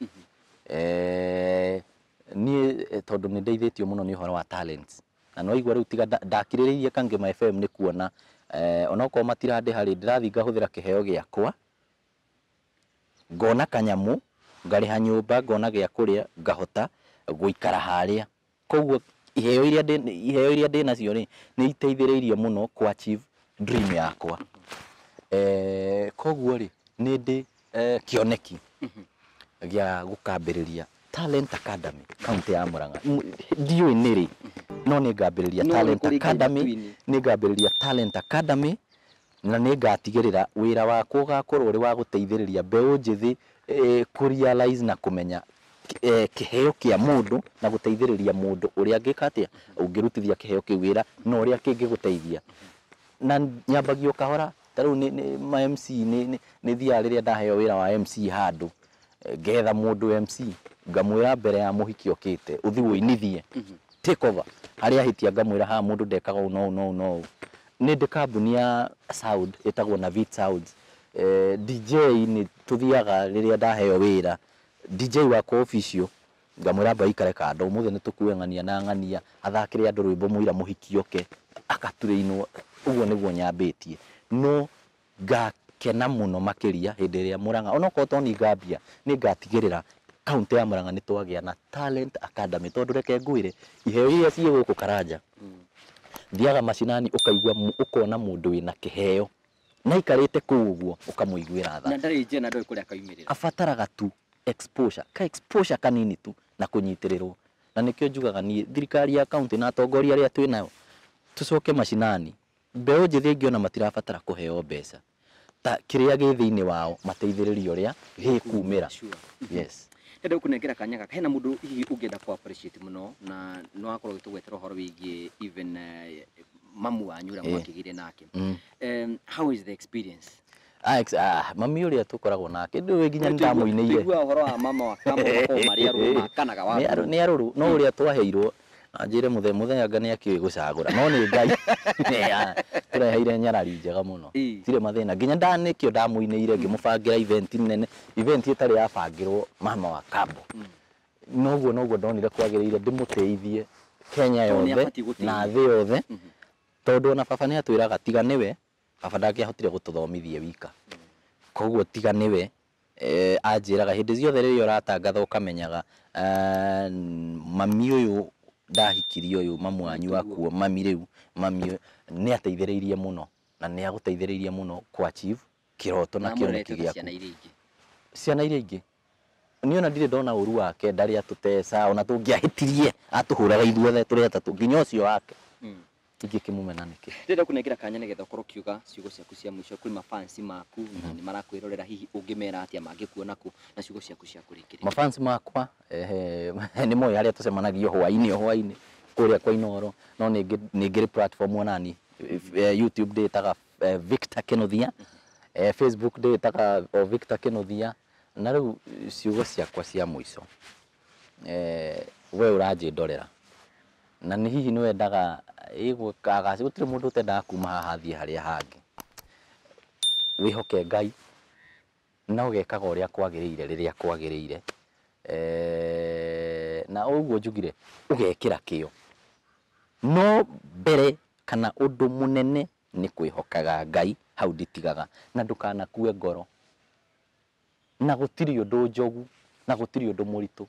Niĩ tondũ nĩ ndeithĩtio mũno nĩ ũhoro wa talents. Na no igua rĩu tiga ndakirĩrĩirie Kangema FM nĩ kuona, onokorwo matirandĩha rĩ, ndĩrathiĩ ngahũthĩra kĩheo gĩakwa, ngona kanyamũ, ngarĩha nyũmba, ngona gĩa kũrĩa, ngahota gũikara harĩa. Koguo iheo iria ndĩ nacio rĩ, nĩ iteithĩrĩirie mũno kũ achieve dream yakwa. Koguo rĩ, nĩ ndĩ kĩoneki gĩa gũkambĩrĩria Talent Academy kaunti ya Murang'a. Ndiũĩ nĩ rĩ, no nĩ ngambĩrĩria Talent Academy, nĩ ngambĩrĩria Talent Academy, na nĩ ngatigĩrĩra wĩra wakwa ũgakorwo ũrĩ wa gũteithĩrĩria mbeũ njĩthĩ kũ realize na kũmenya kĩheo kĩa mũndũ, na gũteithĩrĩria mũndũ ũrĩa angĩka atĩa, ũngĩrutithia kĩheo kĩu wĩra na ũrĩa kĩngĩgũteithia. Na nyambagia o kahora, ta rĩu ma MC nĩ thiaga rĩrĩa ndaheo wĩra wa MC handũ, ngetha mũndũ MC, ngamwĩra mbere ya mũhiki okĩte, ũthiĩ ũinithie, take over. Harĩa ahĩtia ngamwĩra haha mũndũ ndekaga ũũ na ũũ na ũũ na ũũ. Nĩ ndĩ kambuni ya sound ĩtagwo Navit Sounds. DJ nĩ tũthiaga rĩrĩa ndaheo wĩra, DJ wakwa official, ngamwĩra amba aikare kando, ũmũthĩ nĩ tũkue ng'ania na ng'ania, athakĩre andũ rwĩmbo mũira mũhiki oke, akaturĩinwo. Ũguo nĩguo nyambĩtie. No ngakena mũno makĩria hĩndĩ ĩrĩa Murang'a, onokorwo to niĩ ngambia, nĩ ngatigĩrĩra kaunti ya Murang'a nĩ twagĩa na Talent Academy. Tondũ reke ngwĩre, iheo iria ciĩ gũkũ Karanja, thiaga macinani ũkaigua ũkona mũndũ wĩna kĩheo, na aikarĩte kũu ũguo ũkamũiguĩra tha. Na ndarĩ njĩra na ndoĩ kũrĩa akaumĩrĩra. Abataraga tu exposure, ka exposure kanini tu na kũnyitĩrĩrwo. Na nĩkĩo njugaga niĩ thirikari ya kaunti na atongoria arĩa twĩ nayo, tũcoke macinani. Mbeũ njĩthĩ aingĩ ona matirabatara kũheo mbeca, ta kĩrĩa gĩ thĩinĩ wao mateithĩrĩrio ũrĩa gĩkumĩra. Yes. Ndĩrenda gũkũnengera kanya gaka, hena mũndũ hihi ũngĩenda kũ appreciate mũno, na no akorwo ũgĩtũgwetera ũhoro wĩgiĩ even mamu wanyu ũrĩa mwakĩgĩire nake. How is the experience? Mami ũrĩa tũkoragwo nake ndũĩ nginya nĩndamũinĩire. Tũigua ũhoro wa mama wa Kambo makoragwo marĩ arũrũ makanaga wa nĩ arũrũ no ũrĩa twaheirwo anjĩre mũthenya anga nĩ akĩũĩ gũcagũra no nĩ Ngai tũreheire nyarari njega mũno tirĩ mathĩna nginya ndanĩkĩo ndamũinĩire ngĩmũbangĩra event nene event ĩtarĩ yabangĩrwo mama wa Kambo noguo noguo ndonire kwagĩrĩire ndĩmũteithie Kenya yothe na thĩ yothe tondũ ona baba nĩ atwĩraga tiga nĩwe baba ndangĩahotire gũtũthomithia wika koguo tiga nĩwe anjĩraga hĩndĩ ciothe rĩrĩa ũratangatha ũkamenyaga mami ũyũ ndahikirie ũyũ mamu wanyu akuo mami rĩu mami nĩ ateithĩrĩirie mũno na nĩ agũteithĩrĩirie mũno kũ achieve kĩroto na kĩoneki gĩaku ciana iria ingĩ niĩ ona ndirĩ ndona ũru wake ndarĩ atũteca ona tũngĩahĩtirie atũhũraga ithuothe tũrĩ atatũ nginya ũcio wake ingĩkĩmũmena nĩkĩ. Ndĩrenda kũnengera kanya nĩgetha ũkorwo ũkiuga ciugo ciaku cia mũico kwĩ mafans maku na nĩ marakwĩrorera hihi ũngĩmera atĩa mangĩkuona kũ na ciugo ciaku cia kũrĩkĩrĩria. Mafans makwa nĩ moĩ harĩa tũcemanagio hwaĩ-inĩ o hwaĩ-inĩ kũrĩa kwa Inooro no nĩ ngĩrĩ platform onani YouTube ndĩtaga Victor Kinuthia, Facebook ndĩtaga o Victor Kinuthia na rĩu ciugo ciakwa cia mũico we ũranjĩndorera na nĩ hihi nĩ wendaga ĩgũkagaci gũtirĩ mũndũ ũtendaga kuma haha athiĩ harĩa hangĩ wĩhoke Ngai na ũgekaga ũrĩa kwagĩrĩire rĩrĩa kwagĩrĩire na ũguo njugire ũgekĩra kĩo no mbere kana ũndũ mũnene nĩ kwĩhokaga Ngai hau nditigaga na ndũkanakue ngoro na gũtirĩ ũndũ njogu na gũtirĩ ũndũ mũritũ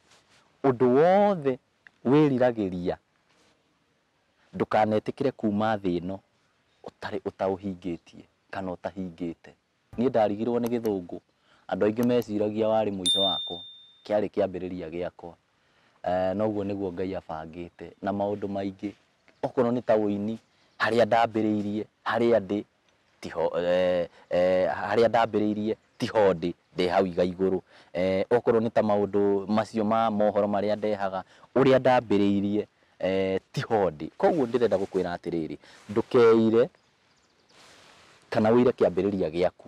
ũndũ wothe wĩriragĩria ndũkanetĩkĩre kuma thĩ ĩno ũtarĩ ũtaũhingĩtie kana ũtahingĩte. Niĩ ndarigirwo nĩ gĩthũngũ andũ aingĩ meciragia warĩ mũico wakwa kĩarĩ kĩambĩrĩria gĩakwa noguo nĩguo Ngai abangĩte na maũndũ maingĩ okorwo nĩ ta ũini harĩa ndambĩrĩirie harĩa ndĩ tiho harĩa ndambĩrĩirie tiho ndĩ ndĩ hau iga igũrũ okorwo nĩ ta maũndũ macio ma mohoro marĩa ndehaga ũrĩa ndambĩrĩirie tiho ndĩ koguo ndĩrenda gũkwĩra atĩrĩrĩ ndũkeire kana wĩire kĩambĩrĩria gĩaku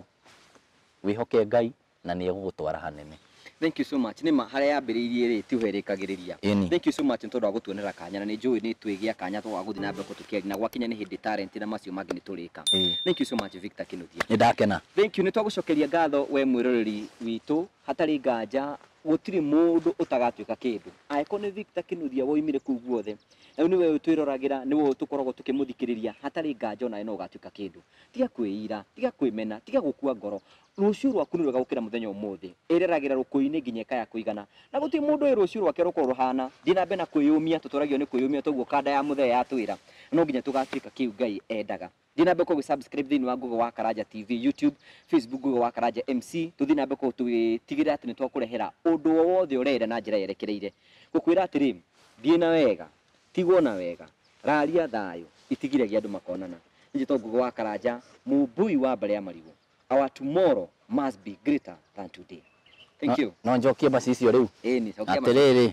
wĩhoke Ngai na nĩ egũgũtwara hanene. Thank you so much. Nĩ ma harĩa yambĩrĩirie rĩ tiho ĩrĩkagĩrĩria. Thank you so much nĩ tondũ wa gũtuonera kanya na nĩ njũĩ nĩ twĩgĩa kanya twa gũthiĩ na mbere tũkĩaria na gwakinya nĩ hĩndĩ talent na macio mangĩ nĩ tũrĩka. Thank you so much Victor Kinuthia. Nĩ ndakena. Thank you nĩ twagũcokeria ngatho we mwĩroreri witũ hatarĩ nganja gũtirĩ mũndũ ũtagatuĩka kĩndũ angĩkorwo nĩ Victor Kinuthia woimire kũu guothe rĩu nĩwe twĩroragĩra nĩwe tũkoragwo tũkĩmũthikĩrĩria hatarĩ nganja onawe no ũgatuĩka kĩndũ. Tiga kwĩira tiga kwĩmena tiga gũkua ngoro rũciũ rwaku nĩ rwega gũkĩra mũthenya ũmũthĩ ĩreragĩra rũkũinĩ nginya ĩkaya kũigana na gũtirĩ mũndũ ũĩ rũciũ rwake rũkorwo rũhana thiĩ na mbere na kwĩyũmia tũtũragio nĩ kwĩyũmia toguo kanda ya mũthee yatwĩra no nginya tũgatuĩka kĩu Ngai endaga. Thiĩ na mbere kũgĩ subscribe thĩinĩ wa Ngugi wa Karanja TV, YouTube, Facebook Ngugi wa Karanja MC tũthiĩ na mbere tũgĩtigĩrĩra atĩ nĩ twakũrehera ũndũ o wothe ũrenda na njĩra yerekereire gũkwĩra atĩrĩ thiĩ na wega tigwo na wega raria thayũ itigiragia andũ makonana. Njĩtwo Ngugi wa Karanja mũmbui wa mbere ya marigũ. Our tomorrow must be greater than today. Thank you. No njokie macicio rĩu. Ĩni cokia atĩrĩrĩ.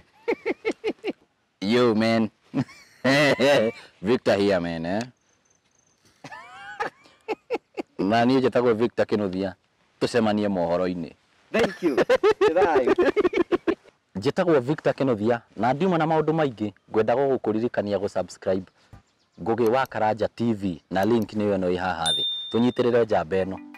Yo man. Victor here man eh. Na niĩ njĩtagwo Victor Kinuthia tũcemanie mohoro-inĩ. Thank you. Thayũ. Njĩtagwo Victor Kinuthia na ndiuma na maũndũ maingĩ ngwendaga gũkũririkania gũ subscribe Ngugi wa Karanja TV na link nĩyo ĩno ĩ haha thĩ tũnyitĩrĩre njamba ĩno.